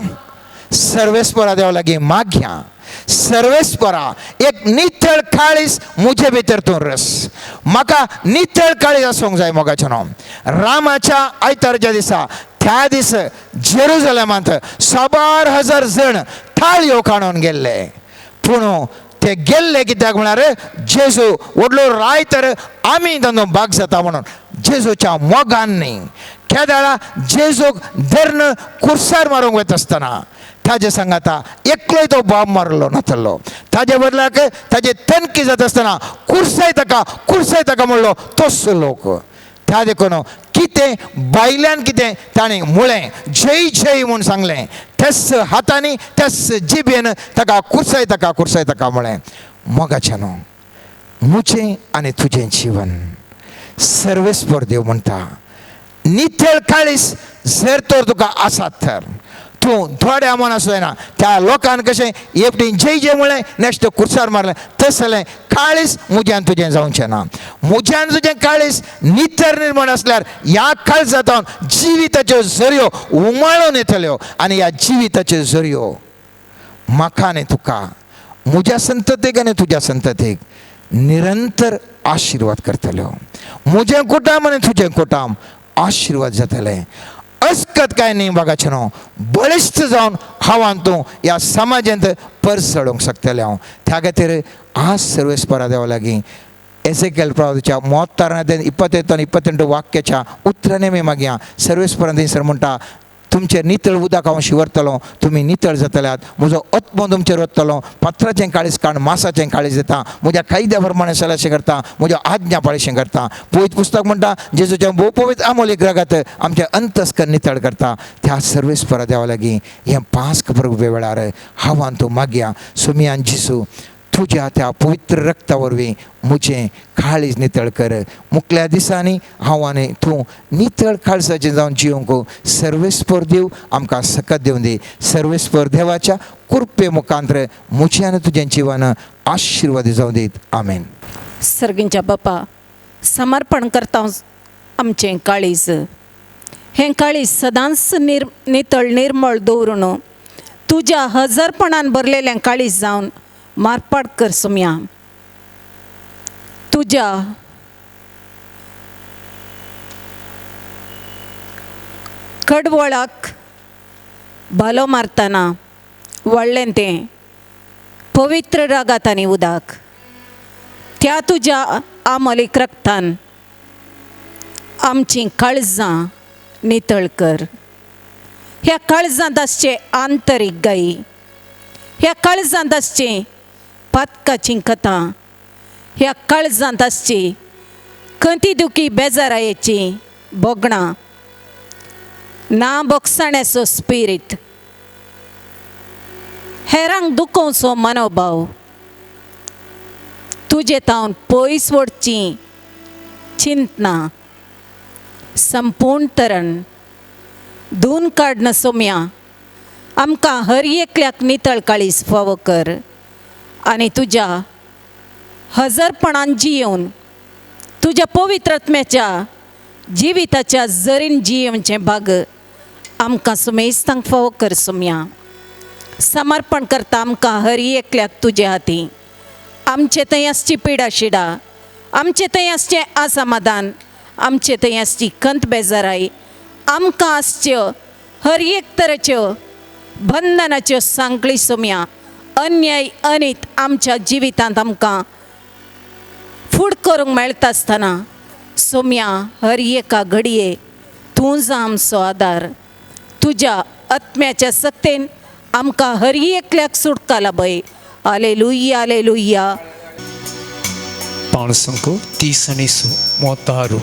सर्वेस्परा देवा लागीं मागया सर्वेस्परा एक नितळ काळीज म्हजे भितर तूं रस. म्हाका नितळ काळीज आसूंक जाय मोगाचें न्हू. रामाच्या आयतारच्या दिसा त्या दीस जेरुजलेमांत साबार हजार जण थाळयो काडून गेल्ले. पूण ते गेल्ले कित्याक म्हळ्यार जेजू व्हडलो राय तर आमी तांचो भाग जाता म्हणून. जेजूच्या मोगान न्ही. केदाळा जेजूक धर्ण कुर्सार मारूंक वता आसतना ताजे सांगाता एकलोय तो बाब मारलो नातलो. ताजे बदलाक ताजे तनकी जाता आसतना कुर्साय ताका कुर्साय ताका म्हणलो तोच लोक. त्या देखून कितें बायल्यान कितें ताणें म्हळें जय जय म्हूण सांगलें, त्याच हातांनी त्याच जिबेन ताका कुर्साय ताका कुर्साय ताका म्हळें. मोगाचें न्हू म्हजें आनी तुजें जिवन सर्वेस्पर देव म्हणटा नितळ काळीस जर तर तुका आसात तर तूं थोड्या मन आसूं जायना. त्या लोकान कशें एकटी जय जय म्हणलें नेक्स्ट कुर्सार मारलें तसलें काळीस म्हज्यान तुजें जावचें ना. म्हज्यान तुजें काळीस नितळ निर्माण आसल्यार ह्या काळजांत जिविताच्यो झरयो उमाळून येतल्यो आनी ह्या जिविताच्यो झरयो म्हाका आनी तुका म्हज्या संततीक आनी तुज्या संततीक निरंतर आशिर्वाद करतल्यो. म्हजें कुटाम आनी तुजें कुटाम आशिर्वाद जातलें. अस्कत काय न्ही बागाचें न्हू बळिश्ट जावन हांव तूं ह्या समाजांत परसळूंक शकतलें हांव. त्या खातीर आज सर्वेस्परा देवा लागीं एसेकेल प्रवादाच्या 36 28 28 वाक्याच्या उतरांनी मी मागया. सर्वेस्परान थंयसर म्हणटा तुमचें नितळ उदक हांव शिंवरतलो, तुमी नितळ जातल्यात, म्हजो आत्मो तुमचेर वतलो, पत्राचें काळीज काण मासाचें काळीज दिता, म्हज्या कायद्या प्रमाणे सलाशें करता, म्हज्या आज्ञा पाळशें करता. पवित्र पुस्तक म्हणटा जेजूचें भोव पवित्र अमोलीक रगत आमचें अंतस्कर नितळ करता. त्या सर्वेस्परा देवा लागीं हें पास्क परबे वेळार हांव तूं मागया सुमियान जेजू तुज्या त्या पवित्र रक्ता वरवीं म्हजें काळीज नितळ कर. मुखल्या दिसांनी हांव आनी तूं नितळ काळजाचें जावन जिवंक सर्वेस्पर देव आमकां सकत दिवन दी. सर्वेस्पर देवाच्या कृपे मुखांतर म्हजें आनी तुजें जिवन आशिर्वाद जावं दीत. आमेन. सर्गींच्या बापा समर्पण करता आमचें काळीज. हें काळीज सदांच नितळ निर्मळ दवरून तुज्या हजारपणान भरलेलें काळीज जावन मारपाट कर सुम्या. तुज्या कडवळाक भालो मारतना वळ्ळें तें पवित्र रागात आनी उदक त्या तुज्या आमोलीक रक्तान आमचीं काळजां नितळ कर. ह्या काळजांत आसचें आंतरीक गायी, ह्या काळजांत आसचें पातकाची कथा, ह्या काळजांत आसची खंती दुखी बेजारायेची भोगणां, ना बोगसाण्याचो स्पिरीत, हेरांक दुखोवचो मनोभाव, तुजे तावन पयस वडची चिंतना संपूर्ण तरण धुवन काडन सोम्या. आमकां हर एकल्याक नितळ काळीज फावो कर आनी तुज्या हजारपणान जियेवन तुज्या पवित्र आत्म्याच्या जिविताच्या जरीन जियेवचें भाग आमकां सुमेस्तांक फावो कर सोम्या. समर्पण करता आमकां हर एकल्याक तुजे हाती. आमचे थंय आसची पिडा शिडा, आमचे थंय आसचें असमाधान, आमचे थंय आसची खंत बेजाराय, आमकां आसच्यो हर एक तरेच्यो बंधनाच्यो सांकळी सोम्या. अन्याय अनीत आमच्या जिवितांत आमकां फूड करूंक मेळटा आसतना सोम्या हर एका घडये तूं जा आमचो आदार. तुज्या आत्म्याच्या सक्तेन आमकां हर एकल्याक सुटका लाभय. आलेलुया, आलेलुया. 5 30 36.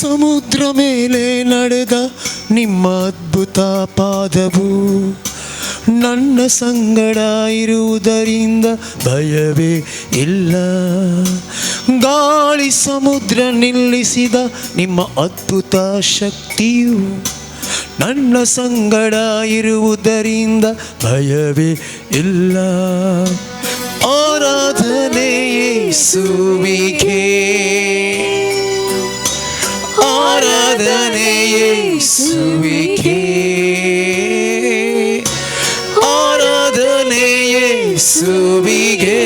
ಸಮುದ್ರ ಮೇಲೆ ನಡೆದ ನಿಮ್ಮ ಅದ್ಭುತ ಪಾದವು ನನ್ನ ಸಂಗಡ ಇರುವುದರಿಂದ ಭಯವೇ ಇಲ್ಲ. ಗಾಳಿ ಸಮುದ್ರ ನಿಲ್ಲಿಸಿದ ನಿಮ್ಮ ಅದ್ಭುತ ಶಕ್ತಿಯು ನನ್ನ ಸಂಗಡ ಇರುವುದರಿಂದ ಭಯವೇ ಇಲ್ಲ. ಆರಾಧನೆ ಯೇಸುವಿಗೆ, ಆರಾಧನೆ ಯೇಸುವಿಗೆ, ಆರಾಧನೆ ಯೇಸುವಿಗೆ,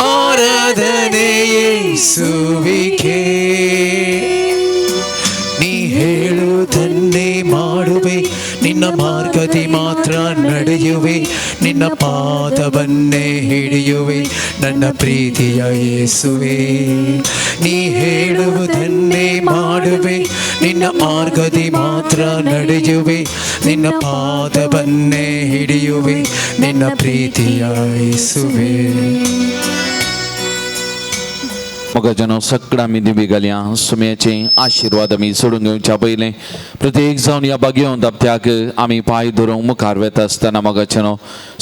ಆರಾಧನೆ ಯೇಸುವಿಗೆ. ಮಾಡುವೆ, ನಿನ್ನ ಮಾರ್ಗದಿ ಮಾತ್ರ ನಡೆಯುವೆ, ನಿನ್ನ ಪಾದವನ್ನೇ ಹಿಡಿಯುವೆ, ನನ್ನ ಪ್ರೀತಿಯ ಯೇಸುವೆ. ನೀ ಹೇಳುವುದನ್ನೇ ಮಾಡುವೆ, ನಿನ್ನ ಮಾರ್ಗದಿ ಮಾತ್ರ ನಡೆಯುವೆ, ನಿನ್ನ ಪಾದವನ್ನೇ ಹಿಡಿಯುವೆ, ನಿನ್ನ ಪ್ರೀತಿಯ ಯೇಸುವೆ. मोगाच्यानो सगळ्या आमी दिमी घालया सुम्याचे आशिर्वाद आमी सोडून घेवच्या पयलें प्रत्येक जावन ह्या बागेवन दाबत्याक आमी पांय धरूंक मुखार वेता आसतना मोगाच्यानो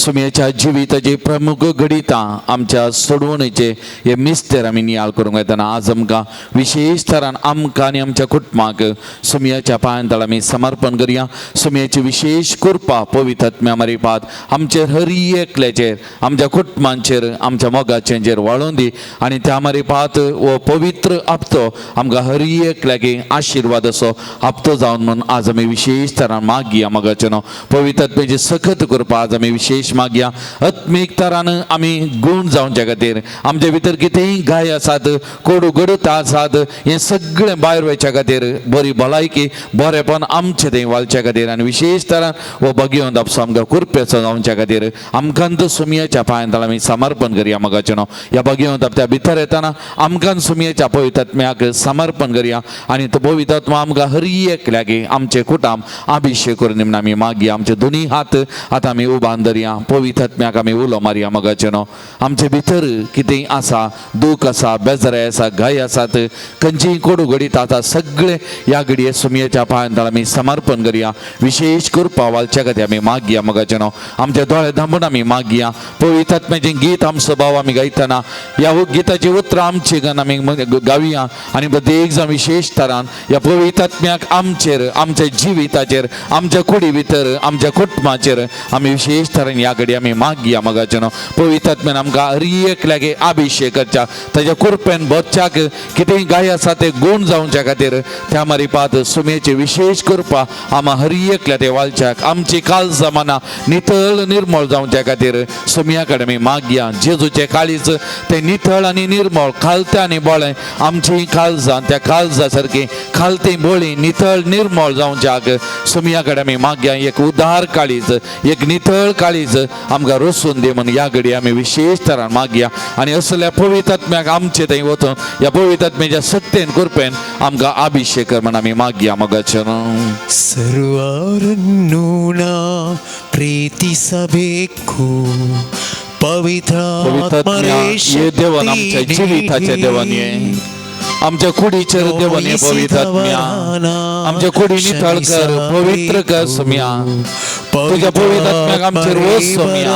सुम्याच्या जिविताची प्रमुख घडितां आमच्या सोडवणेचे हे मिस्तेर आमी नियाळ करूंक येतना आज आमकां विशेश तरान आमकां आनी आमच्या कुटुंबाक सुम्याच्या पांयान तळ आमी समर्पण करया. सुम्याची विशेष कृपा पवित्र आत्म्या मारिपात आमचेर हर एकल्याचेर आमच्या कुटुंबांचेर आमच्या मोगाचेर वाळोवन दी आनी त्या मारिपात हो पवित्र हप्तो आमकां हर एकल्याक आशिर्वाद असो हप्तो जावन म्हणून आज आमी विशेश तरान मागया. मोगाच्यानो पवित्र आत्म्याची सखत कृपा आज आमी विशेष मागया. आत्मीक तरान आमी गूण जावच्या खातीर आमच्या भितर कितेंय गाय आसात कोडू गडता आसात हें सगळें भायर वयच्या खातीर बरी भलायकी बरेपण आमचें थंय वालच्या खातीर आनी विशेष तरान हो बगेवन दापसो आमकां कृपेचो जावच्या खातीर आमकां सुमयाच्या पांयान आमी समर्पण करया. मोगाच्यानो ह्या बगेवन दापत्या भितर येतना आमकां सुमयेच्या पवित्र आत्म्याक समर्पण करया आनी तो पवित्र आत्मा आमकां हर एकल्याक आमचे कुटाम अभिषेक करून म्हणून आमी मागया. आमचे दोनी हात आतां आमी उबान धरया, पवित्र आत्म्याक आमी उलो मारया. मोगाच्यानो आमचे भितर कितेंय आसा, दूख आसा, बेजाराय आसा, घाय आसात, खंयचीय कोडू घडीत आसा, सगळे ह्या घडये सुमयेच्या पांयान आमी समर्पण करया. विशेष कृपा वालच्या खातीर आमी मागया. मोगाच्यानो आमचे दोळे धांपून आमी मागया. पवित्र आत्म्याचें गीत आमचो भाव आमी गायतना ह्या गिताची उतरां आमची गान आमी गावया आनी प्रत्येक जाण विशेष तरान ह्या पवित्र आत्म्याक आमचेर आमच्या जिविताचेर आमच्या कुडी भितर आमच्या कुटुंबाचेर आमी विशेष तरान ह्या घडी आमी मागया. मोगाच्यानो पवित्र आत्म्यान आमकां हर एकल्याक अभिषेक करच्या ताच्या कृपेन भरच्याक कितेंय गाय आसा ते गूण जावच्या खातीर त्या मारिपात सुमेची विशेष कृपा आमा हर एकल्या ते वालच्याक आमची काल जमाना नितळ निर्मळ जावच्या खातीर सुमया कडेन आमी मागया. जेजूचें काळीज तें नितळ आनी निर्मळ खालतें आनी बोळें आमची काळजां त्या काळजा सारकी खालती बोळी नितळ निर्मळ जावच्याक सुमया कडेन आमी मागया. एक उदार काळीज एक नितळ काळीज आमकां रसून दी म्हणून ह्या घडी आमी विशेष तरान मागया आनी असल्या पवित्र आत्म्याक आमचे थंय वचून ह्या पवित्र आत्म्याच्या सत्तेन कृपेन आमकां अभिषेक कर म्हणून आमी मागया. मोगाच्यानो ಸರ್ವರನ್ನು ನಾ ಪ್ರೀತಿಸಬೇಕು, पवित्र ಪವಿತ್ರಾತ್ಮರೇ आत्म्या ये देवान आमच्या शक्ती जिविताचे देवान ये आमच्या कुडीचेर देवान ये पवित्र आत्म्या आमच्या कुडी नितळ कर, पवित्र कर सोम्या. तुझ्या पवित्र आत्म्याक आमचेर वच सोम्या.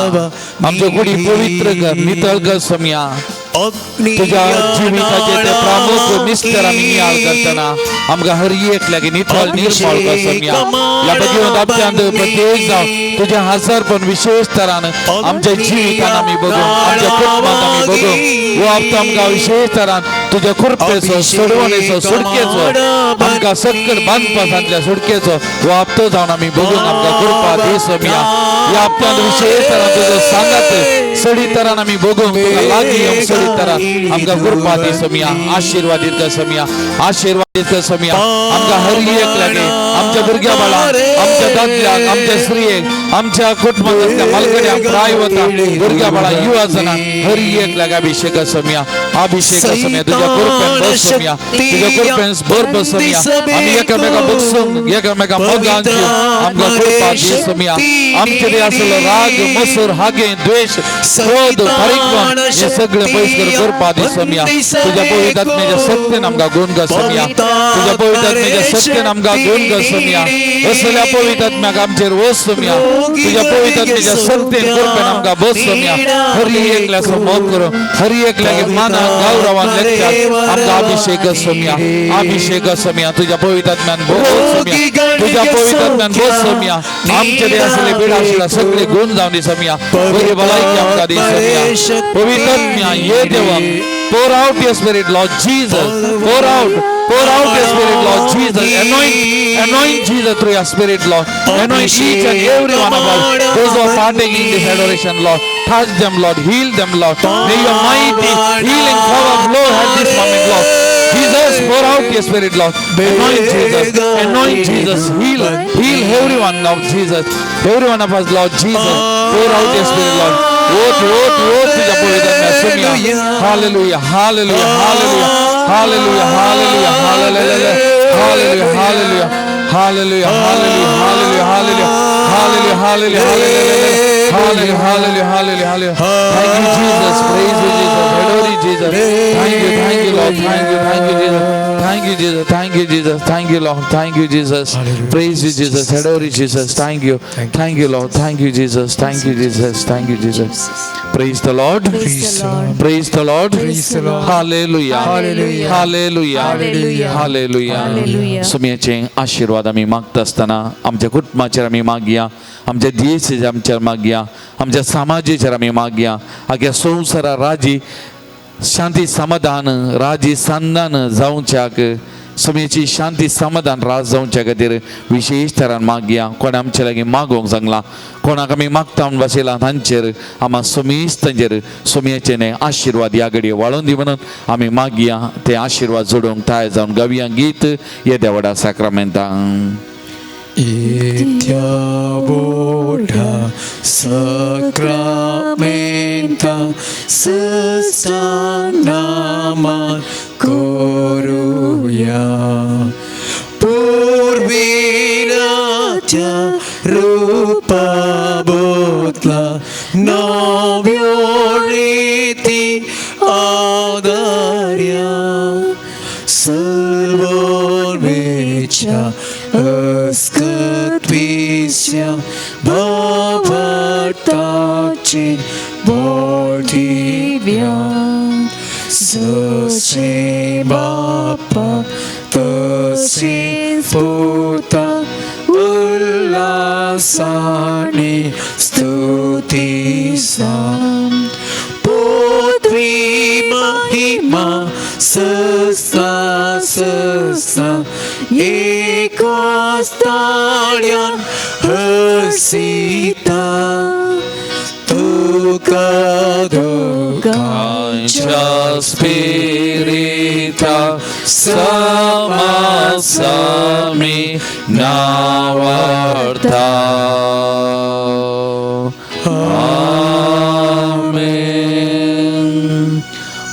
आमच्या कुडी पवित्र कर, नितळ कर सोम्या. तुझ्या जिविताचे ते प्रमुख मिस्तर आमी नियाळ करतना आमकां हर एकल्याक नितळ निर्मळ कर सोम्या. ह्या भगवंत आपल्यान प्रत्येक जावन तुझ्या हजारपण विशेष तरान आमच्या जिवितान आमी बघून आमच्या कुटुंबात आमी बघून हो हप्तो आमकां विशेष तरान तुझ्या कृपेचो सोडवणेचो सुटकेचो आमकां सक्कड बांदपासांतल्या सुटकेचो हो हप्तो जावन आमी बघून आमकां कृपा दी सोम्या. ह्या हप्त्यान विशेष तरान तुजो सांगात सडी तरान आमी बघून तुका लागीं येवंक सडी तरान आमकां कृपा दी सोम्या. आशिर्वादीत कर सोम्या, आशिर्वादीत कर सोम्या. आमकां हर एक लागे आमच्या भुरग्या बाळांक आमच्या दादल्याक आमच्या स्त्रियेक आमच्या कुटुंबांतल्या मालकड्यांक प्राय वता भुरग्या बाळां युवा जाणां हर एक लागे अभिषेक सोम्या, अभिषेक सोम्या. तुझ्या कृपेन बस सोम्या, तुझ्या कृपेन भर बस सोम्या. आमी एकामेका बसून एकामेका मोगान आमकां कृपा दी सोम्या. आमचे ते आसलो राग मसूर हागे द्वेष क्रोध फारीकपण हे सगळे पयस कर कृपा दी सोम्या. तुझ्या पवित्र आत्म्याच्या सत्तेन आमकां गुण कर सोम्या. तुझ्या पवित्र आत्म्याच्या सत्तेन आमकां गुण कर सोम्या. असल्या पवित्र आत्म्याक आमचेर वच सोम्या. तुझ्या पवित्र आत्म्याच्या सत्तेन कृपेन आमकां बस सोम्या. हर एकल्याचो मोग करून हर एकल्याक मानान गौरवान लेखच्याक आमकां अभिषेक सोम्या, अभिषेक सोम्या. तुझ्या पवित्र आत्म्यान बस सोम्या, तुझ्या पवित्र आत्म्यान बस सोम्या. आमचे ते असले बिडाशिला सगळे गुण जावन दी सोम्या. बरी भलायकी आमकां दी सोम्या. पवित्र आत्म्या ये देवा, pour out your spirit, Lord Jesus. Pour out your spirit, Lord Jesus. Anoint, anoint Jesus through your spirit, Lord. Anoint each and every one of us, those who are partaking in this adoration, Lord. Touch them, Lord. Heal them, Lord. May your mighty healing power flow at this moment, Lord. Jesus, pour out your spirit, Lord. Anoint Jesus, anoint Jesus, heal, heal everyone, Lord Jesus. Every one of us, Lord Jesus, pour out your spirit, Lord. ओत ओत ओत तुझ्या पवित्र आत्म्या. Hallelujah, hallelujah, hallelujah, hallelujah, hallelujah, hallelujah, hallelujah, hallelujah, hallelujah, hallelujah, hallelujah, hallelujah, hallelujah, hallelujah, hallelujah, hallelujah, hallelujah. Thank you, Jesus. Praise you, Jesus. Adore you, Jesus. Thank you, Lord. Thank you, Jesus. Thank you, Jesus. Thank you, Jesus. Thank you, Lord. Thank you, Jesus. Praise you, Jesus. Adore you, Jesus. Thank you. Thank you, Lord. Thank you, Jesus. Thank you, Jesus. Thank you, Jesus. Praise the Lord. Praise the Lord. Praise the Lord. Praise the Lord. Hallelujah. Hallelujah. Hallelujah. Hallelujah. Hallelujah. Hallelujah. सुमयाचे आशीर्वाद आमी मागता आसतना आमच्या कुटुंबाचेर आमी मागया, आमच्या दियेसीचेर आमचेर मागया, आमच्या समाजेचेर आमी मागया. आग्या संवसारा राजी शांती समाधान राजी संधान जावच्याक, सुमयेची शांती समाधान राज जावच्या खातीर विशेश तरान मागया. कोण आमचे लागीं मागोवंक सांगलां, कोणाक आमी मागता म्हूण बसयलां, तांचेर आमा सुमीस तांचेर सुमयेचे न्हय आशिर्वाद ह्या घडये वाळोवन दी म्हणून आमी मागया. ते आशिर्वाद जोडूंक तयार जावन गावया गीत येद्या व्हडा साक्रामेंतां. येत्या बोटा सक्रामेंता सस्तानामान करूया, पूर्वीनाच्या रूपा बोतला नव्यो रीती आदार्या, सर्वोर्वेच्या अस्कत्विस्या भावार्थाचे बोधिव्या, जसे बापा तसे पुता उल्हासाने स्तुतीसा, पुत्री महिमा सस्ता सस्ता एकास्ताड्यान हसीता, तुका दुःखांच्या स्पिरिता समासामी नावार्था. आमेन.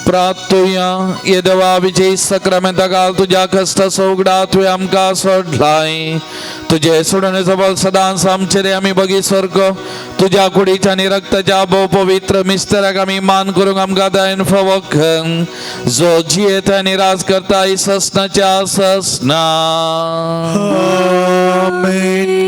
प्राप्तुया येदवा विजय सक्रामेंता काल तुझ्या कष्ट सोगडा तुवें आमकां सोडलाय. तुझे सोडण्याचो बल सदांच आमचेर आमी बगी स्वर्ग तुझ्या कुडीच्या आनी रक्ताच्या भोव पवित्र मिस्तराक आमी मान करूंक आमकां दयन फावो कर, जो जियेता आनी राज करता ससनाच्या ससना. आमेन.